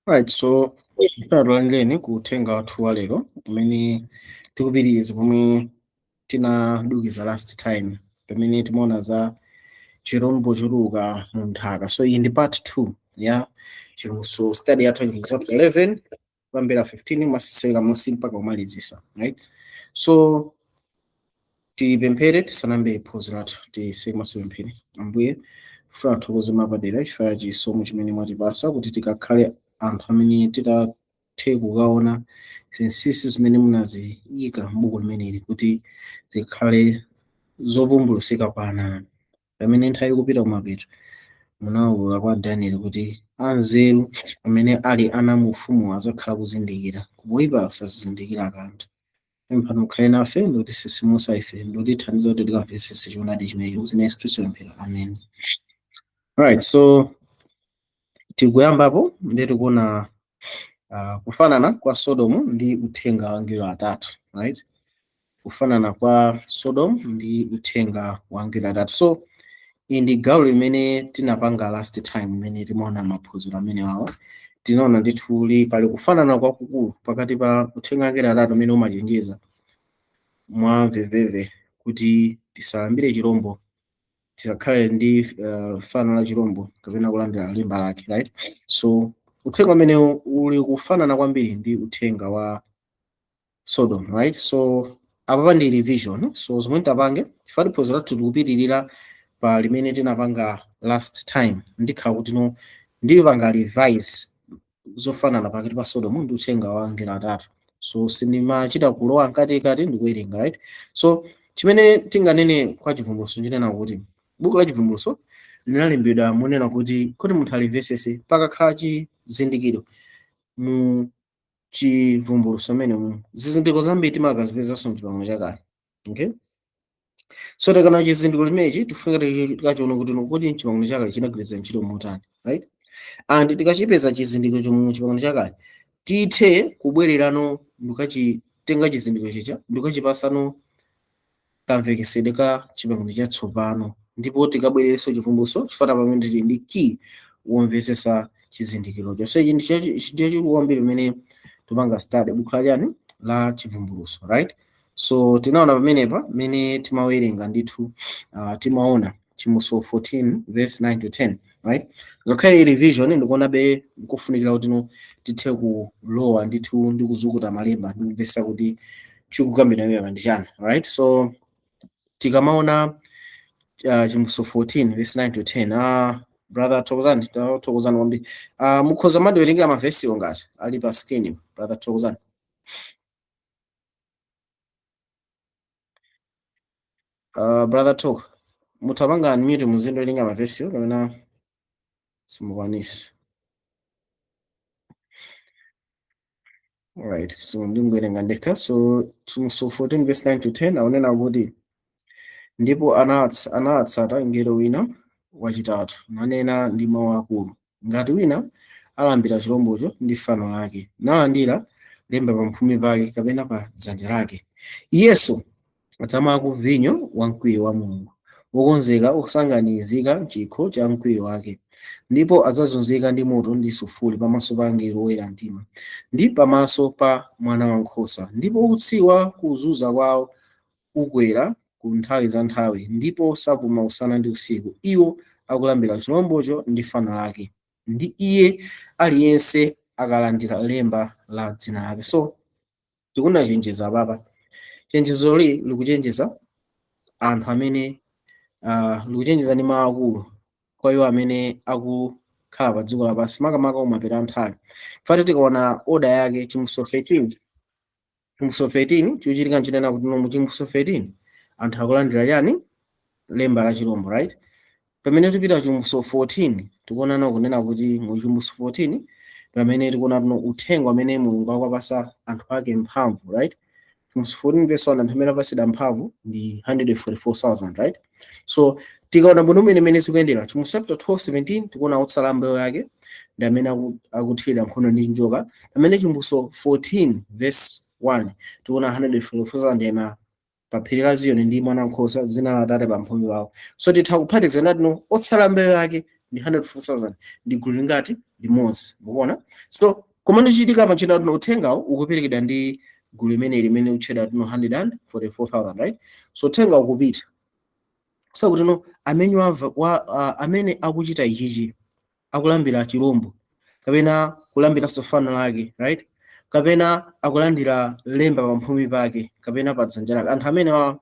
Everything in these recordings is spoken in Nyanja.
Right, so tatilandireni ku uthenga wathu wa lero umene tikupitiriza pomwe tinadukiza last time, pamene timaona za chirombo chotuluka mu nthaka. So iyi ndi part 2 ya Chivumbulutso, study yathu ya Chivumbulutso chapter 11 kuyambira 15 masiseka munsi mpaka kumalizisa, right? So tipemphere tisanayambe phunziro lathu. Tiyese masipemphere. Ambuye, kufuna kuthokoza mapadera chifukwa chisomo chimene mwatipasa kuti tikakhale anthu amene titathe kukaona zinsinsi zimene munaziyika m'buku limeneli kuti zikhale zovumbulutsika kwa ana anu. Pamene nthawi ikupita kumapeto, munawulula kwa Daniel kuti anzeru amene ali ana mu ufumu azakhala kuzindikira, kupoyipa kusazindikira kanthu. Pemphani mukhale nafe ndikutisisimusa ife, ndikutithandiza kuti tikamvetsetse choonadi chimenechi. Muzina Yesu Khristu pemphera, amen. Alright, so tikuyambapo ndi tikuona kufanana kwa Sodomu ndi uthenga wa angelo atatu, right? Kufanana kwa Sodomu ndi uthenga wa angelo atatu. So iyi ndi gawo limene tinapanga last time imene timaona maphunziro amene awa. Tinaona ndithu li pali kufanana kwakukulu pakati pa uthenga wa angelo atatu umene umachenjeza mwamveveve kuti tisalambire chirombo, tisakhale ndi fano la chirombo kapena kulandira lemba lake, right? So uthenga umene uli kufanana kwambiri ndi uthenga wa Sodom, right? So apapa ndi revision. So zomwe tapange, chifukwa phunziro lathu likupitirira pa limene tinapanga last time, ndikhala kuti no ndipanga revise zofanana pakati pa Sodom ndi uthenga wa angelo atatu. So sindimachita kulowa mkatikati ndikuwerenga, right? So chimene tinganene kwa Chivumbulutso chinena kuti buku la Chivumbulutso linalembedwa monena kuti munthu alimvesese, pakakhala chizindikiro mu Chivumbulutso amene mu zizindikiro zambiri timakazipezanso mchipangano chakale, okay? So tikana chizindikiro chimenechi, tifunika tikachiona kuti kuti mchipangano chakale chinagwiritsa ntchito motani, right? And tikachipeza chizindikiro chomwe mchipangano chakale, tithe kubwererano ndikachitenga chizindikiro chija ndikachipasano kamvekesedwe ka chipangano chatsopano, ndipo tikabwererenso Chivumbulutso chifukwa pamene tili ndi key womvesesa chizindikirocho. So ichi ndi chachikulu kwambiri pamene tupanga study buku la chani, la Chivumbulutso, right? So tinaona pamenepa mmene timawerenga ndithu, timaona Chivumbulutso 14 verse 9 to 10, right? Ngakhale revision, ndikuonabe nkufunikira kuti no tithe kulowa ndithu ndi kuzukuta malemba ndi kumvesa kuti chikukambidwa pamenepa ndi chani, right? So tikamaona Chivumbulutso 14 verse 9 to 10, brother Thokozani, Thokozani kwambiri. Mukhoza mandiwerengera mavesiwo ngati ali pa screen, brother Thokozani? Brother Talk, mutapanga unmute muzindowerenga mavesiwo kapena simukwanisa? Alright, so ndingowerenga ndekha. So Chivumbulutso 14 verse 9 to 10 akunena kuti, "Ndipo anatsata mngelo wina wachitatu, nanena ndi mawu akulu, 'Ngati wina alambira chirombocho ndi fano lake, nalandira lemba pamphumi pake kapena pa dzanja lake, iyenso adzamwako vinyo wa mkwiyo wa Mulungu, wokonzeka osanganizika m'chikho cha mkwiyo wake, ndipo adzazunzika ndi moto ndi sufuli pamaso pa angelo oyera mtima ndi pamaso pa Mwana wankhosa, ndipo utsi wa kuzunza kwawo ukwera ku nthawi za nthawi, ndipo sapuma usana ndi usiku iwo akulambira chirombocho ndi fano lake, ndi iye aliyense akalandira lemba la dzina lake.'" So tikuona chenjezo apapa. Chenjezoli likuchenjeza anthu amene likuchenjeza ndi mawu akulu kwa iwo amene akukhala pa dziko lapansi, makamaka kumapeto a nthawi. Fati tikaona order yake, Chivumbulutso 13, Chivumbulutso 13, chikuchitika nchinena kuti no mu Chivumbulutso 13 anthu akulandira chani? Lemba la chirombo, right? Pamene tipita Chivumbulutso 14, tikuonana kunena kuti mu Chivumbulutso 14 pamene tikuona tuno uthenga amene Mulungu akuwapasa anthu ake mphamvu, right? Chivumbulutso 14 verse 1, anthu amene apasidwa mphamvu ndi 144,000, right? So tikaona bwino mmene imene zikuyendera, Chivumbulutso chapter 12 17, tikuona otsala mbewu yake ndi amene akuthirira nkhondo ndi njoka, pamene Chivumbulutso 14 verse 1 tikuona 144,000 ena pa phiri la Ziyoni ndi Mwana Nkhosa, dzina la Atate pamphumi pawo. So titha kuphatikiza nati no otsala mbewu yake ndi 104,000 ndi gulu lingati? Limodzi. Mukuona? So koma ndichitika pachita tuno, uthengawo ukuperekedwa ndi gulu limene limene utchedwa tuno 144,000, right? So uthenga ukupita, so kuti no amene wamva wa, amene akuchita ichichi, akulambira chirombo kapena kulambiranso fano lake, right, kapena akulandira lemba pamphumi pake kapena pa dzanja lake, anthu amene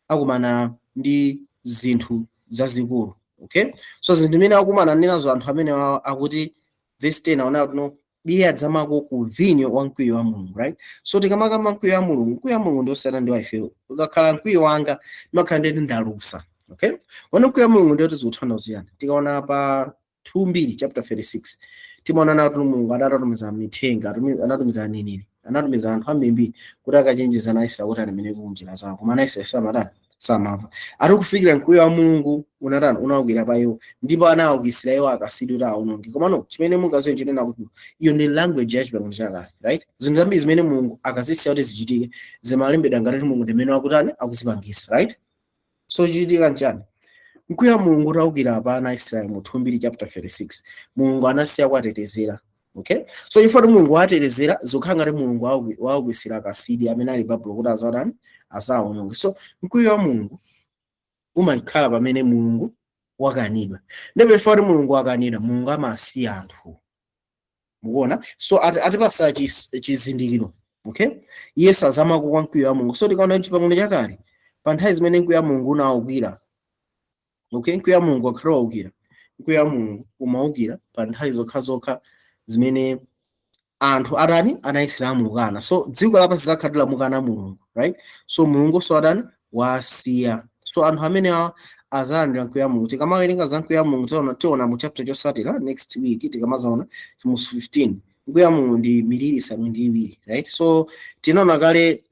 akumana ndi zinthu zazikulu. Okay, so zinthu zimene akumana nazo anthu amene akuti verse 10 aona kuti no iye adzamako ku vinyo wa mkwiyo wa Mulungu, right? So tikamakamba mkwiyo wa Mulungu, mkwiyo wa Mulungu ndi osiyana ndi wa ifeyo. Ukakhala mkwiyo wanga, ndimakhala ndeti ndalusa. Okay, wana mkwiyo wa Mulungu ndiyo zikutanthauziyana. Tikaona pa 2 Mbiri chapter 36, timaona nawo kuti Mulungu adatumiza mithenga, anatumiza aneneri, anatumiza anthu ambiri kuti akachenjeza ana Israeli kuti atembenuke ku njira zawo, koma ana Israeli samatani? Samamva. Ati kufikira mkwiyo wa Mulungu unatani? Unawukira pa iwo, ndipo anawukisira iwo Akasidi kuti awononge. Komano chimene mungaziwe chinena kuti iyo ndi language ya Chipangano Chakale, right? Zinthu zambiri zimene Mulungu akazisiya kuti zichitike zimalembedwa ngati Mulungu ndi mmene wakutani? Akuzipangisa, right? So chichitika nchani? Mkwiyo wa Mulungu utawukira pa ana Israeli mu 2 Mbiri chapter 36, Mulungu anasiya kuwatetezera. Okay, so chifukwa kuti Mulungu watetezera, zikukhala ngati Mulungu waukisira Akasidi amene ali Babulo kuti azatani? Azawononge. So mkwiyo wa Mulungu umakhala pamene Mulungu wakanidwa, ndipo chifukwa kuti Mulungu wakanidwa, Mulungu amasiya anthu. Mukuona? So atipasa chizindikiro. Okay, iye sazamako kwa mkwiyo wa Mulungu. So tikaona Chipangano Chakale, pa nthawi zimene mkwiyo wa Mulungu unawukira, okay, mkwiyo wa Mulungu wakhala waukira, mkwiyo wa Mulungu umaukira pa nthawi zokhazokha zimene anthu atani? Anayesera amukana. So dziko lapansi zakhala lamukana Mulungu, right? So Mulungu so atani? Wasiya. So anthu amene awa azalandira mkwiyo wa Mulungu. Tikamawerenga za mkwiyo wa Mulungu, tiona mu chapter chosatira next week, tikamazaona mu 15, mkwiyo wa Mulungu ndi miliri isanu ndi iwiri, right? So tinaona kale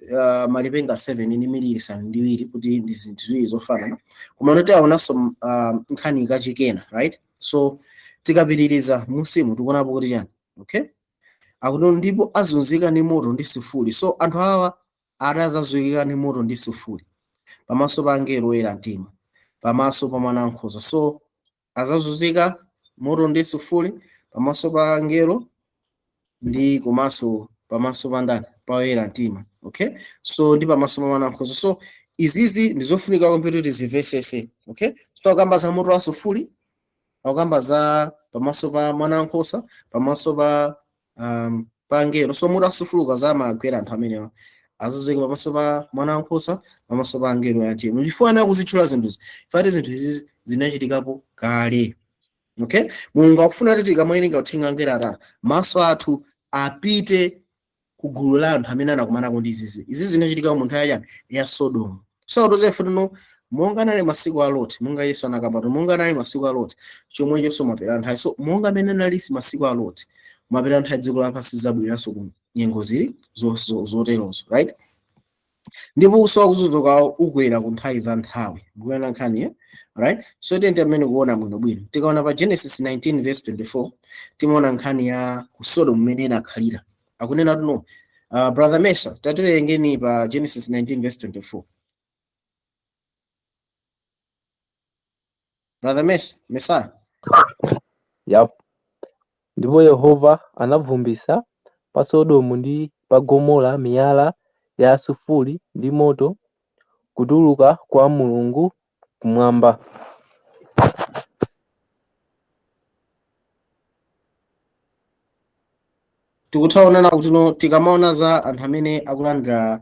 malipenga 7 ndi miliri isanu ndi iwiri kuti ndi zinthu ziwiri zofanana, koma tiaonanso nkhani kachikena, right? So tikapitiriza musimu tikuonapo kuti chani? Okay, akuti ndipo azunzika ndi moto ndi sufuli. So anthu awa atazazunzika ndi moto ndi sufuli pamaso pa angelo oyera mtima, pamaso pa mwana wankhosa. So azazunzika moto ndi sufuli pamaso pa angelo ndi komanso pamaso pa ndani? Pa oyera mtima. Okay, so ndi pamaso pa mwana wankhosa. So izizi ndizofunika kwambiri kuti tizimvesese. Okay, so akamba za moto wa sufuli, akamba za pamaso pa mwana wankhosa, pamaso pa angelo. So moto wa sufuli ukazamagwera anthu amenewa, azazunzika pamaso pa mwana wankhosa, pamaso pa angelo ya mtima. Chifukwa ana akuzitchula zinthuzi fati zinthu izi zinachitikapo kale. Okay, Mulungu akufuna kuti tikamawerenga uthenga angelo atatu, maso athu apite ku gulu la anthu amene anakumanako ndi izizi. Izizi zinachitika mu nthawi yachani? Ya Sodomu. So tozefu tino monga anali masiku a Loti, monga Yesu anakamba, monga anali masiku a Loti, chomwechonso mapeto a nthawi. So monga amene anali masiku a Loti, mapeto a nthawi dziko lapansi zabwereranso ku nyengo zili zoterozo, right? Ndipo uso wakuzunzika kwawo ukwera ku nthawi za nthawi. Mukuona nkhani, eh? Right? So tiyeni amene kuona bwinobwino, tikaona pa Genesis 19 verse 24, timaona nkhani ya ku Sodomu mmene inakhalira. Akunena tuno, brother Mesa, tatiwerengeni pa Genesis 19 verse 24. Brother Mesa. Yep. Ndipo Yehova anavumbitsa pa Sodomu ndi pa Gomora miyala ya sufuli ndi moto kutuluka kwa Mulungu kumwamba. Tikuthaonana kuti no tikamaona za anthu amene akulandira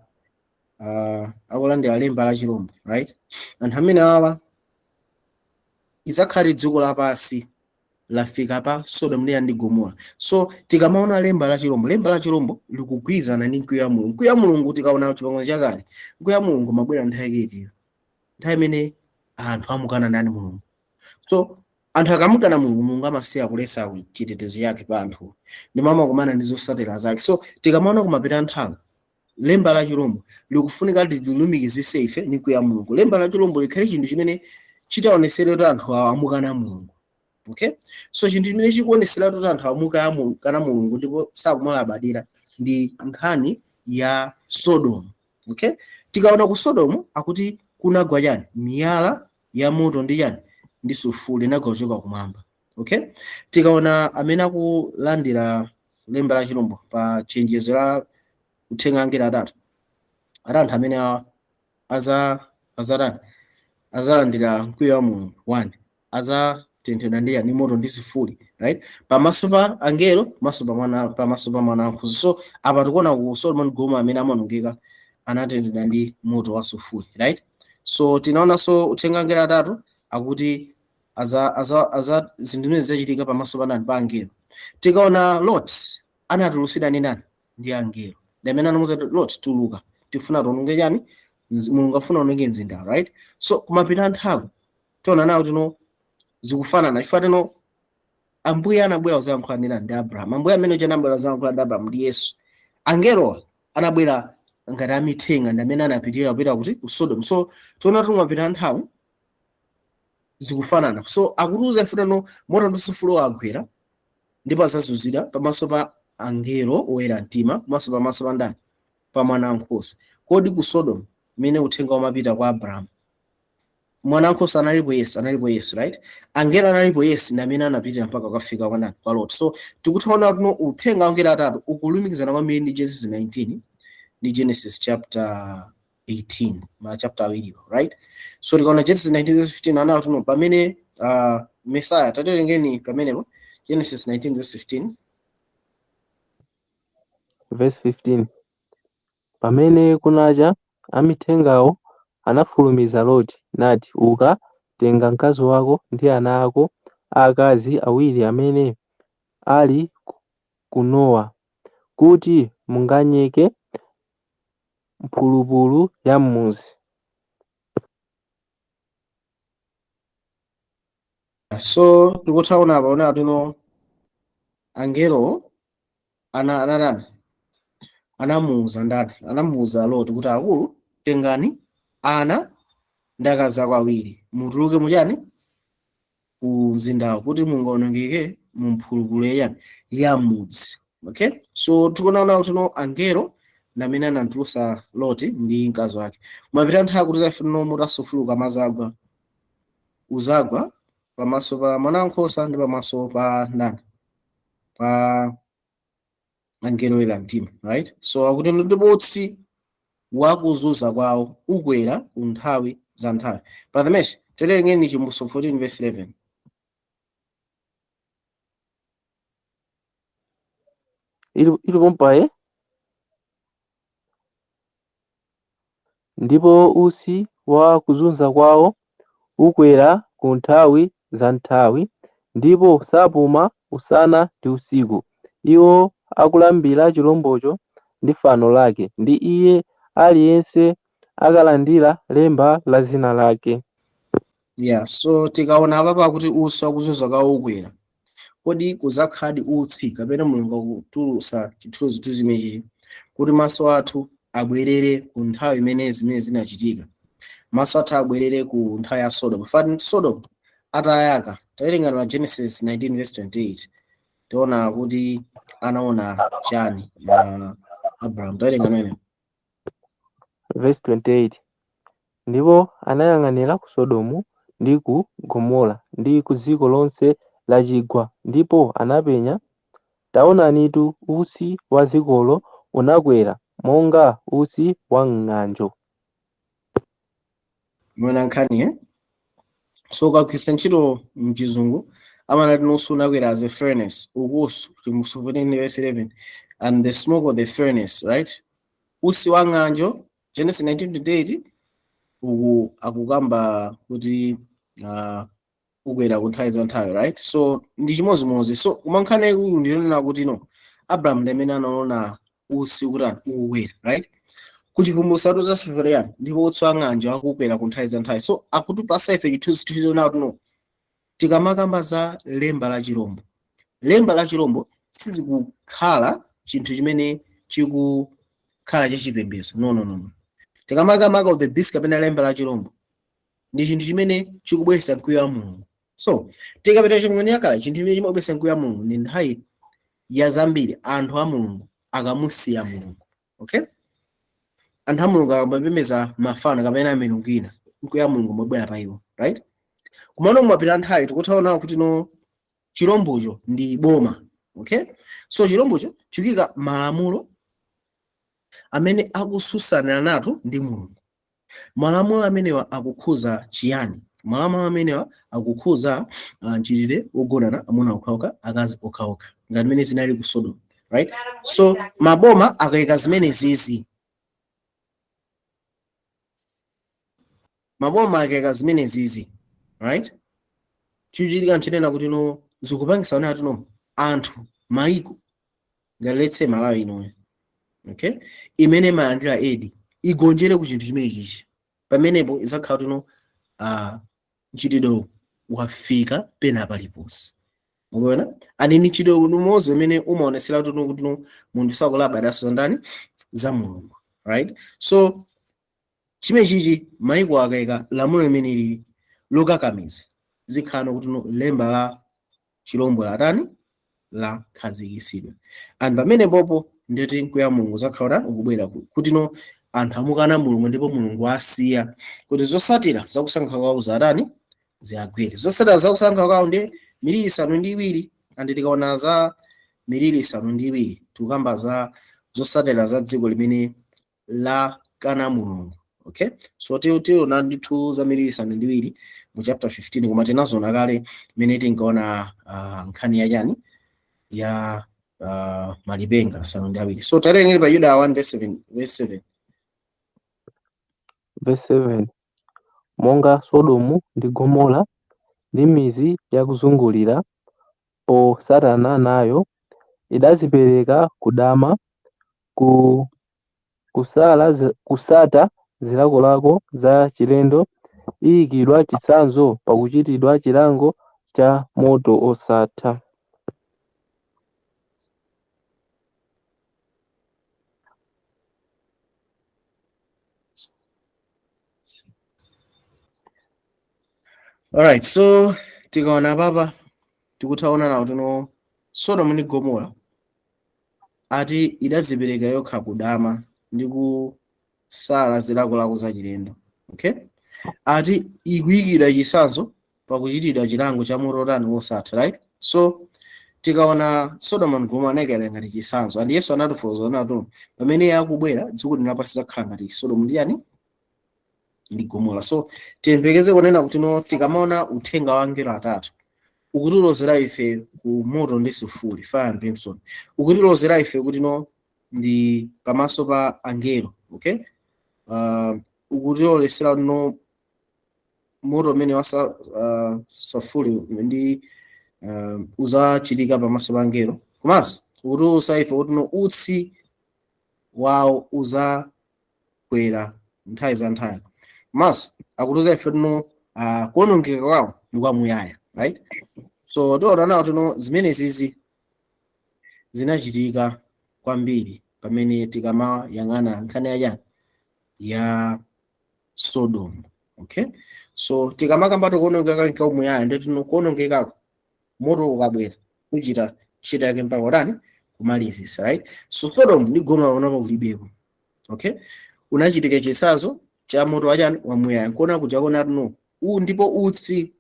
lemba la chirombo, right? Anthu amene awa idzakhale dziko lapansi lafika pa Sodomu ndi Gomora. So tikamaona lemba la chirombo, lemba la chirombo likugwirizana ndi mkwiyo wa Mulungu. Mkwiyo wa Mulungu, tikaona Chipangano Chakale, mkwiyo wa Mulungu mabwera nthawi iti? Nthawi imene anthu amukana ndani? Mulungu. So anthu akamukana Mulungu, Mulungu amasiya kulesa chitetezo chake pa anthu ndipo amakumana ndi zotsatira zake. So tikamaona kumapeto nthawi lemba la chirombo likufunika tilumikizise ife ndi mkwiyo wa Mulungu. Lemba la chirombo likhale chinthu chimene chitaonesere kuti anthu awa amukana Mulungu. Okay, so chinthu chimene chikuonesera kuti anthu amukana Mulungu ndipo sakumulabadira ndi nkhani ya Sodomu. Okay, tikaona ku Sodomu akuti kunagwa chani? Miyala ya moto ndi chani? Ndi sufuli inagwa kuchoka kumwamba. Okay, tikaona amene akulandira lemba la chilombo pa chenjezo la uthenga angelo atatu, ati anthu amene aza azatani, azalandira mkwiyo wa Mulungu, one, azatenthedwa ndi moto ndi sufuli, right, pamaso pa angelo, pamaso pa mwana, pamaso pa mwana wankhosa. So apa tikuona ku Sodom and Gomorrah amene amaonongeka anatenthedwa ndi moto wa sufuli, right? So tinaonanso uthenga angelo atatu akuti aza zinthu zimene zizachitika pamaso pa ndani? Pa angelo. Tikaona Lot anatulusidwa ndi ndani? Ndi angelo, ndi amene anamuuza Lot, tuluka, tifuna tiononge chani? Mulungu afuna ononge mzinda, right? So kumapita nthawi tiona nawo tino zikufanana, chifukwa tino Ambuye anabwera kuzayankhula ndi ndani? Ndi Abraham. Ambuye amene uja anabwera kuzayankhula ndi Abraham ndi Yesu. Angelo anabwera ngati amithenga, ndi amene anapitirira kupita kuti? Ku Sodom. So tiona timapita nthawi zikufanana. So akutiuza ife tino moto ndi sufulu agwera ndipo azazunzidwa pamaso pa angelo oyera mtima, komanso pamaso pa ndani? Pa mwana wankhosa. Kodi ku Sodom mmene uthenga umapita kwa Abraham, mwana wankhosa analipo? Yesu analipo? Yesu, right? Angelo analipo? Yesu ndi amene anapitira mpaka kukafika kwa ndani? Kwa Lot. So tikuthaona tuno uthenga wa angelo atatu ukulumikizana kwambiri ndi Genesis 19 ndi Genesis chapter 18, ma chapter awiriwo, right? So tikaona Genesis 19 verse 15, anawo tuno pamene Mesaya, taterengeni pamenepo Genesis 19 verse 15. Verse 15. Pamene kunacha, amithengawo anafulumiza Loti, nati, Uka, tenga mkazi wako ndi ana ako aakazi awiri amene ali kunowa, kuti munganyeke mphulupulu ya m'mudzi. So tikuthaona apa ona tuno angelo anatani, anamuuza ndani? Anamuuza Loti kuti, akulu, tengani ana ndi akazi ako awiri, mutuluke muchani? Ku mzindawo, kuti mungaonongeke mu mphulupulu yani? Ya mudzi. Okay, so tikuona kuti no angelo ndamene anatulusa Loti ndi mkazi wake. Mapita nthawi kuti zafuna mutasufuluka mazagwa uzagwa pamaso pa mwana wankhosa ndi pamaso pa ndani? Pa angelo oyera mtima, right? So akuti ndipo utsi wakuzunza kwawo ukwera ku nthawi za nthawi. Brother Mesh, tiwerengeni Chivumbulutso 14 verse 11. Ili pompaye. Ndipo utsi wa kuzunza kwawo ukwera ku nthawi za nthawi, ndipo sapuma usana ndi usiku, iwo akulambira chilombocho ndi fano lake, ndi iye aliyense akalandira lemba la dzina lake. Yeah, so tikaona apapa kuti utsi wakuzunza kwawo ukwera, kodi kuzakhadi utsi kapena Mulungu akutulusa chithunzithunzi chimenechi kuti maso athu abwerere ku nthawi imene zimene zinachitika, maso athu abwerere ku nthawi ya Sodom? Fati Sodom atayaka, tawerenga pa Genesis 19 verse 28, tiona kuti anaona chani Abraham? Tawerenga nene. Verse 28. Ndipo anayang'anira ku Sodomu ndi ku Gomora ndi ku dziko lonse la chigwa, ndipo anapenya, taonanitu, utsi wa dzikolo unakwera monga utsi wa ng'anjo. Mwena nkhani, eh? So ukagwiritsa ntchito mchizungu amanati utsi unakwera as a furnace, ukusu Chivumbulutso 14 verse 11, and the smoke of the furnace, right? Utsi wa ng'anjo, Genesis 19:28, uku akukamba kuti ukwera ku nthawi za nthawi, right? So ndi chimozimozi. So koma nkhani yaikulu ndiyonena kuti no Abraham ndi amene anaona utsi ukutani? Ukukwera, right? Kuchivumbulutso za ndipo utsi wa ng'anjo akukwera ku nthawi za nthawi. So akutipasa ife chithunzithunzi kuti no tikamakamba za lemba la chirombo, lemba la chirombo silikukhala chinthu chimene chikukhala chachipembedzo. No, no, no, no. Tikamakamba of the beast kapena lemba la chirombo, ndi chinthu chimene chikubweretsa mkwiyo wa Mulungu. So tikapita chimwene yakale, chinthu chimene chimabweretsa mkwiyo wa Mulungu ndi nthawi ya zambiri anthu a Mulungu akamusiya Mulungu. Okay, anthu a Mulungu akamapembedza mafano kapena milungu ina, mkwiyo wa Mulungu umabwera pa iwo, right? Kumano kumapita nthawi tikuthaona kuti no Chirombocho ndi boma. Okay, so chirombocho chikuyika malamulo amene akususana nato ndi Mulungu. Malamulo amenewa akukhuza chiyani? Malamulo amenewa akukhuza mchitidwe wogonana amuna okhaokha, akazi okhaokha, ngati mmene zinali ku Sodom, right? So maboma akayika zimene zizi, maboma akayika zimene zizi, right, chikuchitika nchinena kuti no, zikupangisa onena kuti no, anthu maiko ngati let's say Malawi inoyo, okay, imene imalandira aid igonjere ku chinthu chimene chichi, pamenepo izakhala kuti no, mchitidwe wafika pena paliponse. Mukuona ani ni mchitidwe umodzi umene umaonesera kuti no, kuti no, munthu sakulabadaso za ndani? Za Mulungu, right? So chimene chichi maiko akayika lamulo limene lili lokakamiza, zikhala kuti no, lemba la chilombo latani? Lakhazikitsidwa. And pamene popo nditi mkwiyo wa Mulungu zakhala ukubwera kuti no, anthu amukana Mulungu ndipo Mulungu asiya kuti zosatira zakusankha kwawo zatani? Ziagwere. Zosatira zakusankha kwawo ndi miliri isanu ndi iwiri. And tikaona za miliri isanu ndi iwiri, tikukamba za zosatira za dziko limene lakana Mulungu. Okay, so tiona ndithu za miliri isanu ndi iwiri mu chapter 15, koma tinazona kale mmene tinkaona nkhani yachani? Ya malipenga asanu ndi awiri. So tawerengeni pa Yuda 1 verse 7, verse 7. Verse 7. Monga Sodomu ndi Gomora ndi midzi yakuzungulira, posatana nayo, idazipereka kudama, ku kusata zilakolako za chilendo, iyikidwa chitsanzo pakuchitidwa chilango cha moto osatha. Alright, so tikaona papa tikuthaona nawo tino Sodom ndi Gomora ati idazipereka yokha kudama ndi kusala zilakolako za chilendo. Okay, ati ikuyikidwa chitsanzo pakuchitidwa chilango cha moto otani? Wosatha, right? So tikaona Sodom and Gomora anayikira ngati chitsanzo, and Yesu anatifotokoza natu pamene iye akubwera dziko lino lapansi zakhala ngati Sodom ndi yani? Ndi Gomora. So tiyembekeze kunena kuti no, tikamaona uthenga wa angelo atatu ukutilozera ife ku moto ndi sufuli, fire and brimstone, ukutilozera ife kuti no, ndi pamaso pa angelo. Okay, ukutilozera no moto umene wa sufuli ndi uzachitika pamaso pa angelo, komanso ukutiuza ife kuti no, utsi wawo uzakwera nthawi za nthawi, komanso akutiuza ife kuti no, kuwonongeka kwawo ndi kwamuyaya, right? So tiona nawo tino zimene zizi zinachitika kwambiri pamene tikamayang'ana nkhani ya ya Sodom. Okay, so tikamakamba tikuwonongeka kwamuyaya, ndi tino kuwonongekako moto ukabwera kuchita ntchito yake mpaka utani? Kumalizisa, right? So Sodom ndi Gomora unapo kulibeko. Okay, unachitika chisazo cha moto wachani? Wamuyaya. Nkuona kuja kona tino ndipo utsi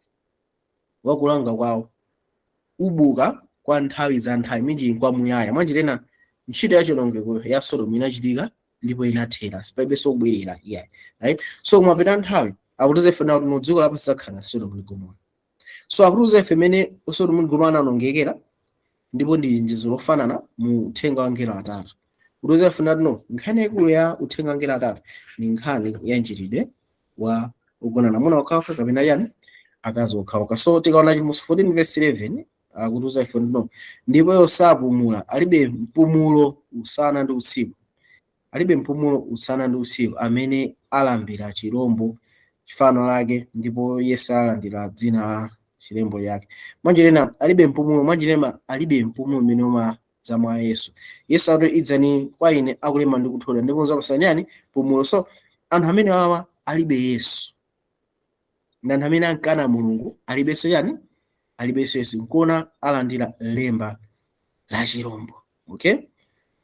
wakulanga kwawo ubuka kwa nthawi za nthawi minji kwamuyaya. Mwanjirena ntchito ya chilongeko ya Sodom inachitika ndipo inathera, sipalibenso kubwerera, yeah, right? So kumapita nthawi akutiza ife nawo tino dziko lapansi zakhala Sodom ndi Gomora. So akutiuza ife mene Sodom ndi Gomora anawonongekera, ndipo ndi njizo lofanana mu uthenga wa angelo atatu. Kutiuza ife nati no, nkhani yaikulu ya uthenga wa angelo atatu ni nkhani ya mchitidwe wa ogonana amuna okhaokha kapena yani? Akazi okhaokha. So tikaona Chivumbulutso 14 verse 11 akutiuza ife no, ndipo yosapumula, alibe mpumulo usana ndi usiku, alibe mpumulo usana ndi usiku, amene alambira chirombo fano lake, ndipo yense alandira dzina la chilembo chake. Mwanjirena alibe mpumulo, mwanjirena alibe mpumulo umene umadza mwa Yesu. Yesu akuti idzani kwa ine akulema ndi kuthodwa, ndipo nzapasani yani? Mpumulo. So anthu amene awa alibe Yesu ndi anthu amene ankana Mulungu, alibenso yani? Alibenso Yesu, nkuona alandira lemba la chirombo. Okay,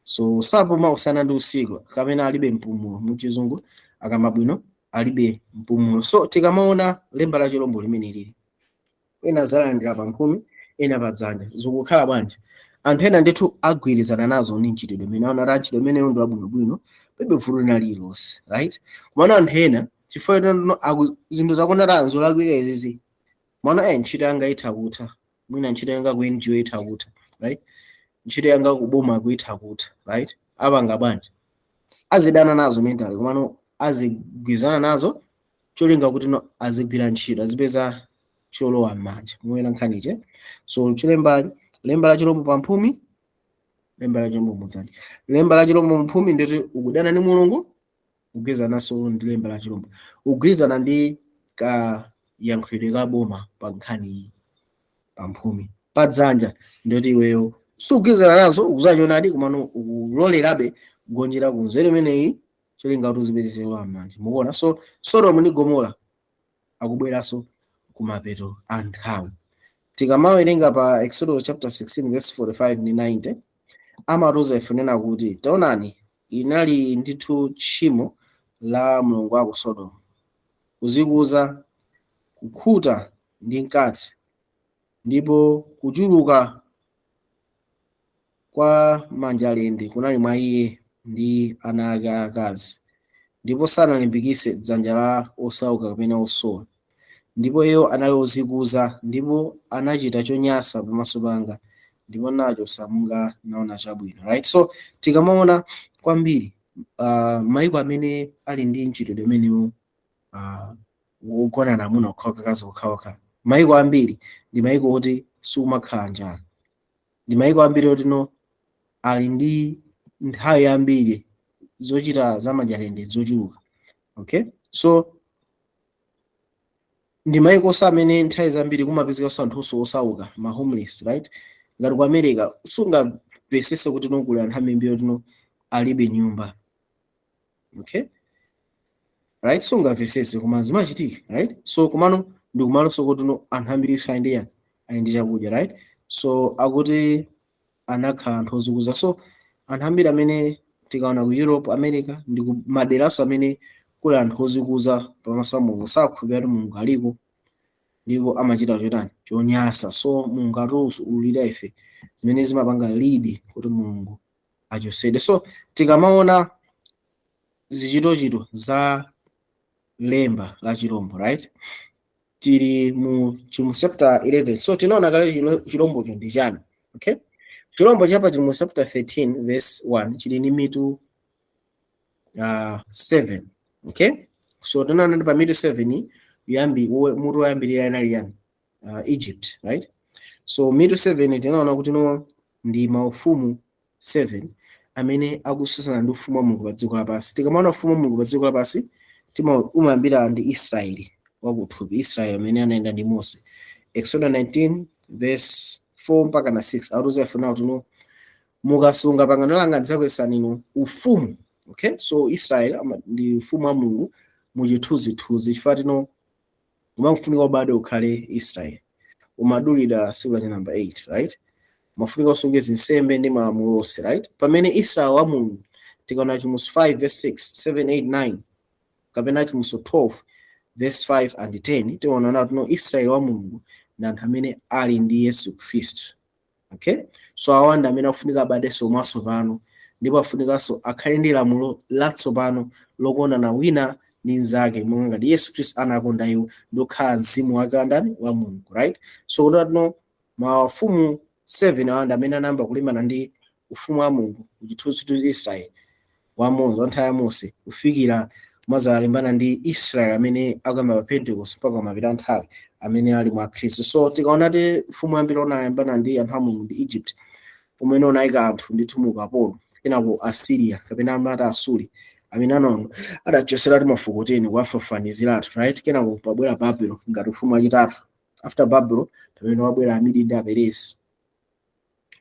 so sapuma usana ndi usiku kapena alibe mpumulo, muchizungu akamba bwino alibe mpumulo. So tikamaona lemba la chirombo limene lili, ena azalandira pa mphumi, Ena padzanja zikukhala bwanji? Anthu ena ndithu agwirizana nazo ndi mchitidwe umene aona kuti mchitidwe umenewu ndi wabwinobwino, palibe vuto lina lililonse, right? Komano anthu ena, chifukwa choti zinthu zakonda zolakwika izizi, mwana ntchito yanga itha kutha, mwina ntchito yanga ku NGO itha kutha, right? Ntchito yanga kuboma kuitha kutha, right? Apanga bwanji? Azidana nazo mentally, komano azigwirizana nazo cholinga kuti no azigwira ntchito, azipeza cholowa m'manja. Muwena nkhaniche? So chilemba, lemba la chilombo pamphumi, lemba la chilombo mudzanja. Lemba la chilombo mphumi nditi ukudana ndi Mulungu, kugwirizananso ndi lemba la chilombo, kugwirizana ndi kayankhulidwe ka boma pa nkhani iyi pamphumi. Padzanja ndoti iweyo sukugwirizana nazo, ukuzachonadi, komano ukulolerabe kugonjera ku nzeru imeneyi cholinga kuti uzipeze cholowa m'manja. Mukuona? So Sodomu ndi Gomora akubweranso kumapeto a nthawi. Tikamawerenga pa Exodus chapter 16 verse 45 ndi 90, amatiuza ife nena kuti, taonani, inali ndithu tchimo la Mulungu wako Sodomu, kuzikuza, kukhuta ndi mkate, ndipo kuchuluka kwa manjalende kunali mwa iye ndi ana ake aakazi, ndipo sanalimbikitse dzanja la osauka kapena osowa, ndipo iwo anali ozikuza, ndipo anachita chonyansa pamaso panga, ndipo nacho samunga naona chabwino, right? So tikamaona kwambiri maiko amene ali ndi mchitidwe umenewu wogonana amuna okhaokha, akazi okhaokha, maiko ambiri ndi maiko oti sikumakhala njala, ndi maiko ambiri oti no ali ndi nthawi yambiri zochita za majalende zochuluka, okay? So ndi maiko onse amene nthawi zambiri kumapezekanso anthu osauka, ma homeless, right? Ngati ku America, sungamvesese kuti no kuli anthu ambiri oti no alibe nyumba, okay, right? Sungamvesese, koma zimachitika, right? So komano ndi kumalonso kuti no anthu ambiri ali ndi yani? Ali ndi chakudya, right? So akuti anakhala anthu ozikuza. So anthu ambiri amene tikaona ku Europe, America, ndi ku maderaso amene kuli anthu ozikuza pamaso pa Mulungu, sakhulupirira kuti Mulungu aliko, ndipo amachita chotani? Chonyasa. So Mulungu atiululira ife zimene zimapanga lead kuti Mulungu achosedwe. So tikamaona zichitochito za lemba la chilombo, right, tili mu Chivumbulutso chapter 11. So tinaona kale chilombocho ndi chani, okay? Chilombo chapa Chivumbulutso chapter 13 verse 1 chili ndi mitu 7, okay? So tinaona ndi pa mitu 7 yambi, mutu woyambirira inali yani? Egypt, right? So mitu 7 tinaona kuti no ndi maufumu 7 amene akususana ndi ufumu wa Mulungu pa dziko lapansi. Tikamaona ufumu wa Mulungu pa dziko lapansi, umayambira ndi Israeli wakuthupi, Israeli amene anayenda ndi Mose. Exodus 19 verse 4 mpaka na 6 akuti ifuna kuti no mukasunga pangano langa, ndidzakuyeserani inu ufumu, okay? So Israel ndi ufumu wa Mulungu muchithunzithunzi, chifukwa tino umafunika ubadwe ukhale Israel, umadulidwa tsiku la number 8, right? Umafunika usunge zinsembe ndi malamulo onse, right? Pamene Israel wa Mulungu, tikaona Chivumbulutso 5 verse 6, 7, 8, 9 kapena Chivumbulutso 12 verse 5 and 10, tiona kuti no Israel wa Mulungu ndi anthu amene ali ndi Yesu Khristu, okay? So awa ndi amene afunika abadenso mwatsopano, ndipo afunikanso akhale ndi lamulo latsopano lokondana wina ndi mnzake monga ngati Yesu Khristu anakonda iwo ndi kukhala mzimu wake wa ndani? Wa Mulungu, right? So kuti no mafumu 7 awa ndi amene anayamba kulimbana ndi ufumu wa Mulungu kuchithunzithunzi, Israeli wa Mulungu wa nthawi ya Mose, kufikira mwazalimbana ndi Israeli amene akuyamba pa Pentecost mpaka mapita nthawi amene ali mwa Khristu. So tikaona ti ufumu ambiri onayambana ndi anthu a Mulungu ndi Egypt, umene unayika anthu ndithu mu ukapolo, kenako Assyria kapena amati Asuri, amene anono adachoseratu mafuko 10 kuwafafaniziratu, right? Kenako pabwera Babylon ngati ufumu wachitatu. After Babylon, pamene wabwera Amidi ndi Aperezi,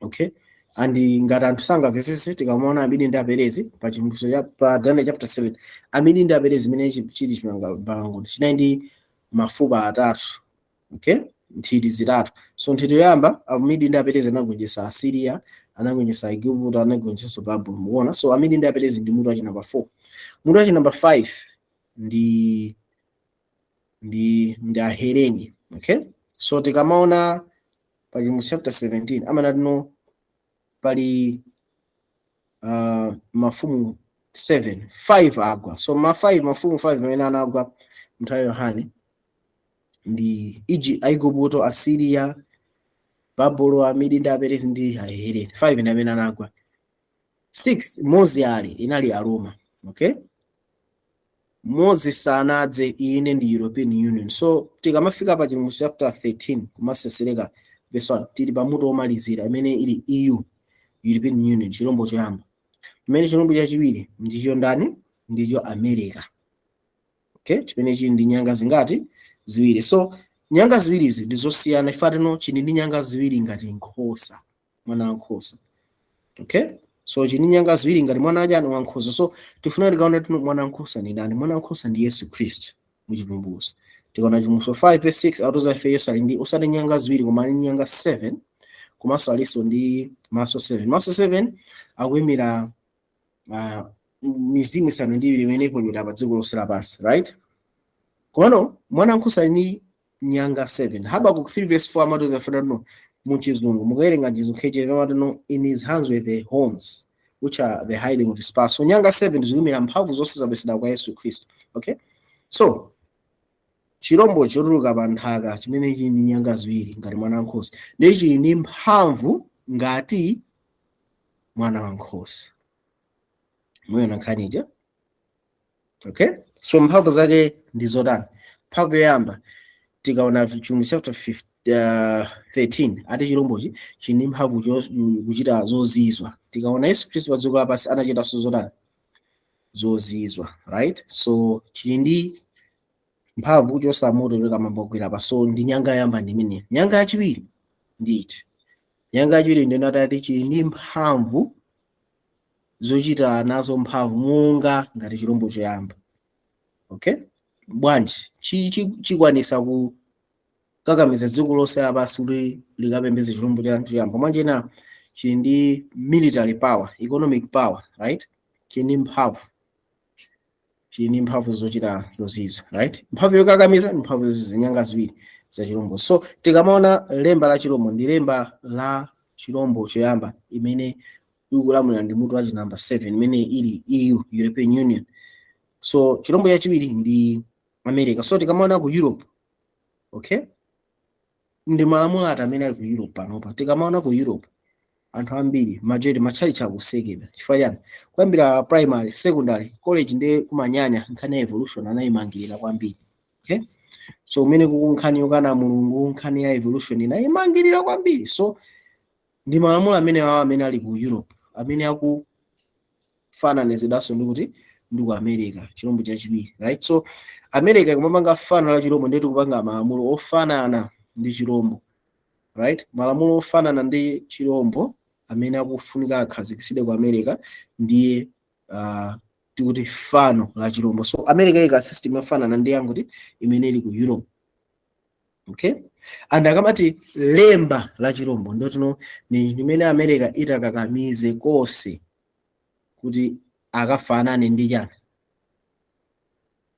okay? And ngati anthu sangamvetsetse, tikamaona Amidi ndi Aperezi pa Chivumbulutso cha pa Daniel chapter 7, Amidi ndi Aperezi imene chili chimbalangondo chinali ndi mafupa atatu, okay, nthiti zitatu. So nthiti yoyamba, Amidi ndi Aperezi anagonjetsa Assyria, anagonjetsa Igupto, anagonjetsanso Babulon. Mukuona? So Amidi ndi Aperezi ndi mutu wachi number 4. Mutu wachi number 5 ndi Aheleni, okay? So tikamaona Pa Chivumbulutso chapter 17 amanati no, pali mafumu 7, 5 agwa. So ma 5, mafumu 5 amene anagwa nthawi ya Yohane ndi Aigupto, Asiriya, Babulo, Amidi ndi Aperezi ndi Ahelene. 5 ndi amene anagwa. 6 Mozi ali inali Aroma, okay? Mozi sanadze, ine ndi European Union. So tikamafika pa Chivumbulutso chapter 13 kumasesereka verse 1, tili pamutu womalizira imene ili EU, European Union, chilombo choyamba. Pamene chilombo chachiwiri ndicho ndani? Ndicho America, okay? Chimene chili ndi nyanga zingati? Ziwiri. So nyanga ziwirizi ndi zosiyana. Ifatino chili ndi nyanga ziwiri ngati nkhosa, mwana wankhosa, okay? So chili ndi nyanga ziwiri ngati mwana achani? Wankhosa. So tifuna tikaona tino mwana wankhosa ndi ndani? Mwana wankhosa ndi Yesu Khristu. Muchivumbulutso, tikaona Chivumbulutso 5 verse 6, atiuza ife Yesu ali ndi osati nyanga ziwiri koma ali ndi nyanga 7, komanso alinso ndi maso 7. Maso 7 akuyimira mizimu isanu ndi iwiri imene iponyedwa pa dziko lonse lapansi, right? Komano mwana wankhosa ali ndi nyanga 7. Habakkuk 3 verse 4 amatiuza ife no, muchizungu, mukawerenga chizungu KJV, amati no, "In his hands were the horns, which are the hiding of his power." So nyanga 7 zikuyimira mphamvu zonse zapesedwa kwa Yesu Khristu, okay? So chirombo chotuluka pa nthaka chimene chili ndi nyanga ziwiri ngati mwana wankhosa ndi chili ndi mphamvu ngati mwana wankhosa. Muyona nkhanija, okay? So mphamvu zake ndi zotani? Mphamvu yoyamba, tikaona Chivumbulutso chapter 15, 13, ati chirombochi chili ndi mphamvu kuchita zozizwa. Tikaona Yesu Khristu pa dziko lapansi, anachitanso zotani? Zozizwa, right? So chili ndi mphamvu kuchosa moto kuchoka mambogwera pa. So ndi nyanga yoyamba ndi imeneyo. Nyanga yachiwiri ndi iti? Nyanga yachiwiri ndi natati chili ndi mphamvu zochita nazo mphamvu monga ngati chirombo choyamba, okay? Bwanji? Chikwanisa kukakamiza dziko lonse lapansi kuti likapembedze chirombo choyamba. Mwanjena chili ndi military power, economic power, right? Chili ndi mphamvu, chili ndi mphamvu zochita zozizwa, right? Mphamvu yokakamiza ndi mphamvu zozizwa, nyanga ziwiri za chirombo. So tikamaona lemba la chirombo, ndi lemba la chirombo choyamba imene ikulamulira ndi mutu wa chinamba 7, imene ili EU, European Union. So chirombo chachiwiri ndi America. So tikamaona ku Europe, okay, ndi malamulo ati amene ali ku Europe panopa? Tikamaona ku Europe, anthu ambiri, majority, matchalichi akutsekedwa. Chifukwa chani? Kuyambira primary, secondary, college, ndi kumanyanya nkhani ya evolution anayimangirira kwambiri, okay? So umene kuku nkhani yokana Mulungu, nkhani ya evolution inayimangirira kwambiri. So ndi malamulo amene awa amene ali ku Europe amene akufananizidwanso ndi kuti ndi ku America, chirombo chachiwiri, right? So America ikumapanga fano la chirombo, ndeti kupanga malamulo ofanana ndi chirombo, right? Malamulo ofanana ndi chirombo amene akufunika akhazikitsidwe ku America ndiye tikuti fano la chirombo. So America ika system yofanana ndi yanguti imene ili ku Europe, okay? And akamati lemba la chirombo, ndotino ni limene America itakakamize konse kuti akafanane ndi chani?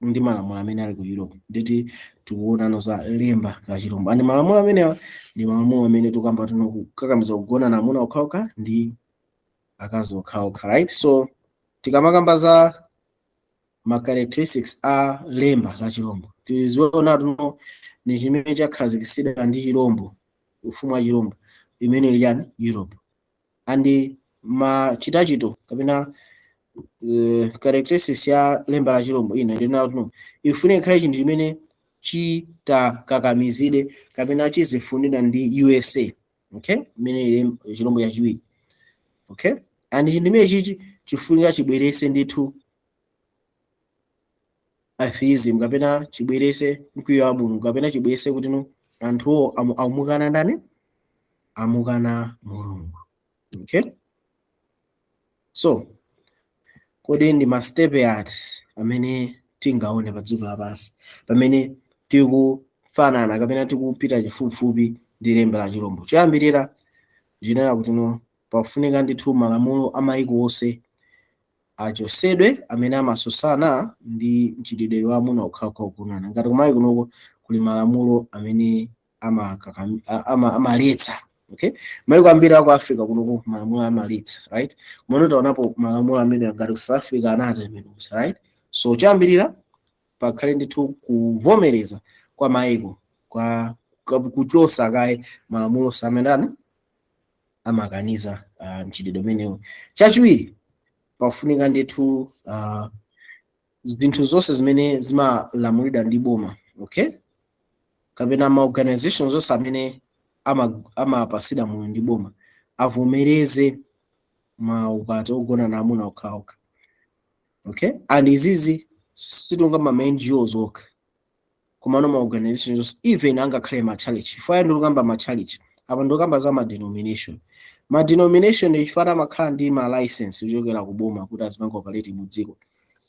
Ndi malamulo amene ali ku Europe. Nditi tikuonano za lemba la chirombo, and malamulo amenewa ndi malamulo amene tikamba tino kukakamiza kugonana amuna okhaokha ndi akazi okhaokha, right? So tikamakamba za ma characteristics a lemba la chirombo, tiziona tuno ni chimene chakhazikitsidwa ndi chirombo, ufumu wa chirombo imene ili chani? Europe. And machitachito kapena characteristics ya lemba la chirombo ina ndina tuno ifune ikhale chinthu chimene chitakakamizide kapena chizifunidwa ndi USA, okay, imene ili chirombo chachiwiri, okay? And chinthu chimene chichi chifunika chibwerese ndithu atheism kapena chibwerese mkwiyo wa Mulungu kapena chibwerese kuti no, anthuwo amukana ndani? Amukana Mulungu, okay? So kodi ndi ma step ati amene tingaone pa dziko lapansi pamene tikufanana kapena tikupita chifupifupi ndi lemba la chirombo? Choyambirira chinena kuti no, pafunika ndithu malamulo a mayiko onse achosedwe amene amasusana ndi mchitidwe wa amuna okhaokha kugonana. Ngati kumayi kunoko kuli malamulo amene Amaletsa, okay? Maiko ambiri aku Africa kunoku malamulo amaletsa, right? Kumene taonapo malamulo amene ngati ku South Africa anatembenuza, right? So choyambirira pakhale ndithu kuvomereza kwa maiko kwa kuchosa kaye malamulo amene amakaniza mchitidwe umenewu. Chachiwiri, pafunika ndithu zinthu zonse zimene zimalamulidwa ndi boma, okay, kapena ma organizations onse amene amapasidwa moyo ndi boma avomereze maukwati ogona amuna okhaokha, okay? And izizi sitikukamba ma NGOs okha, komano ma organizations onse, even angakhale ma church. Chifukwa ndikukamba ma church apa, ndikukamba za ma denomination. Ma denomination chifukwa amakhala ndi ma license kuchokera ku boma kuti azipanga operate mu dziko,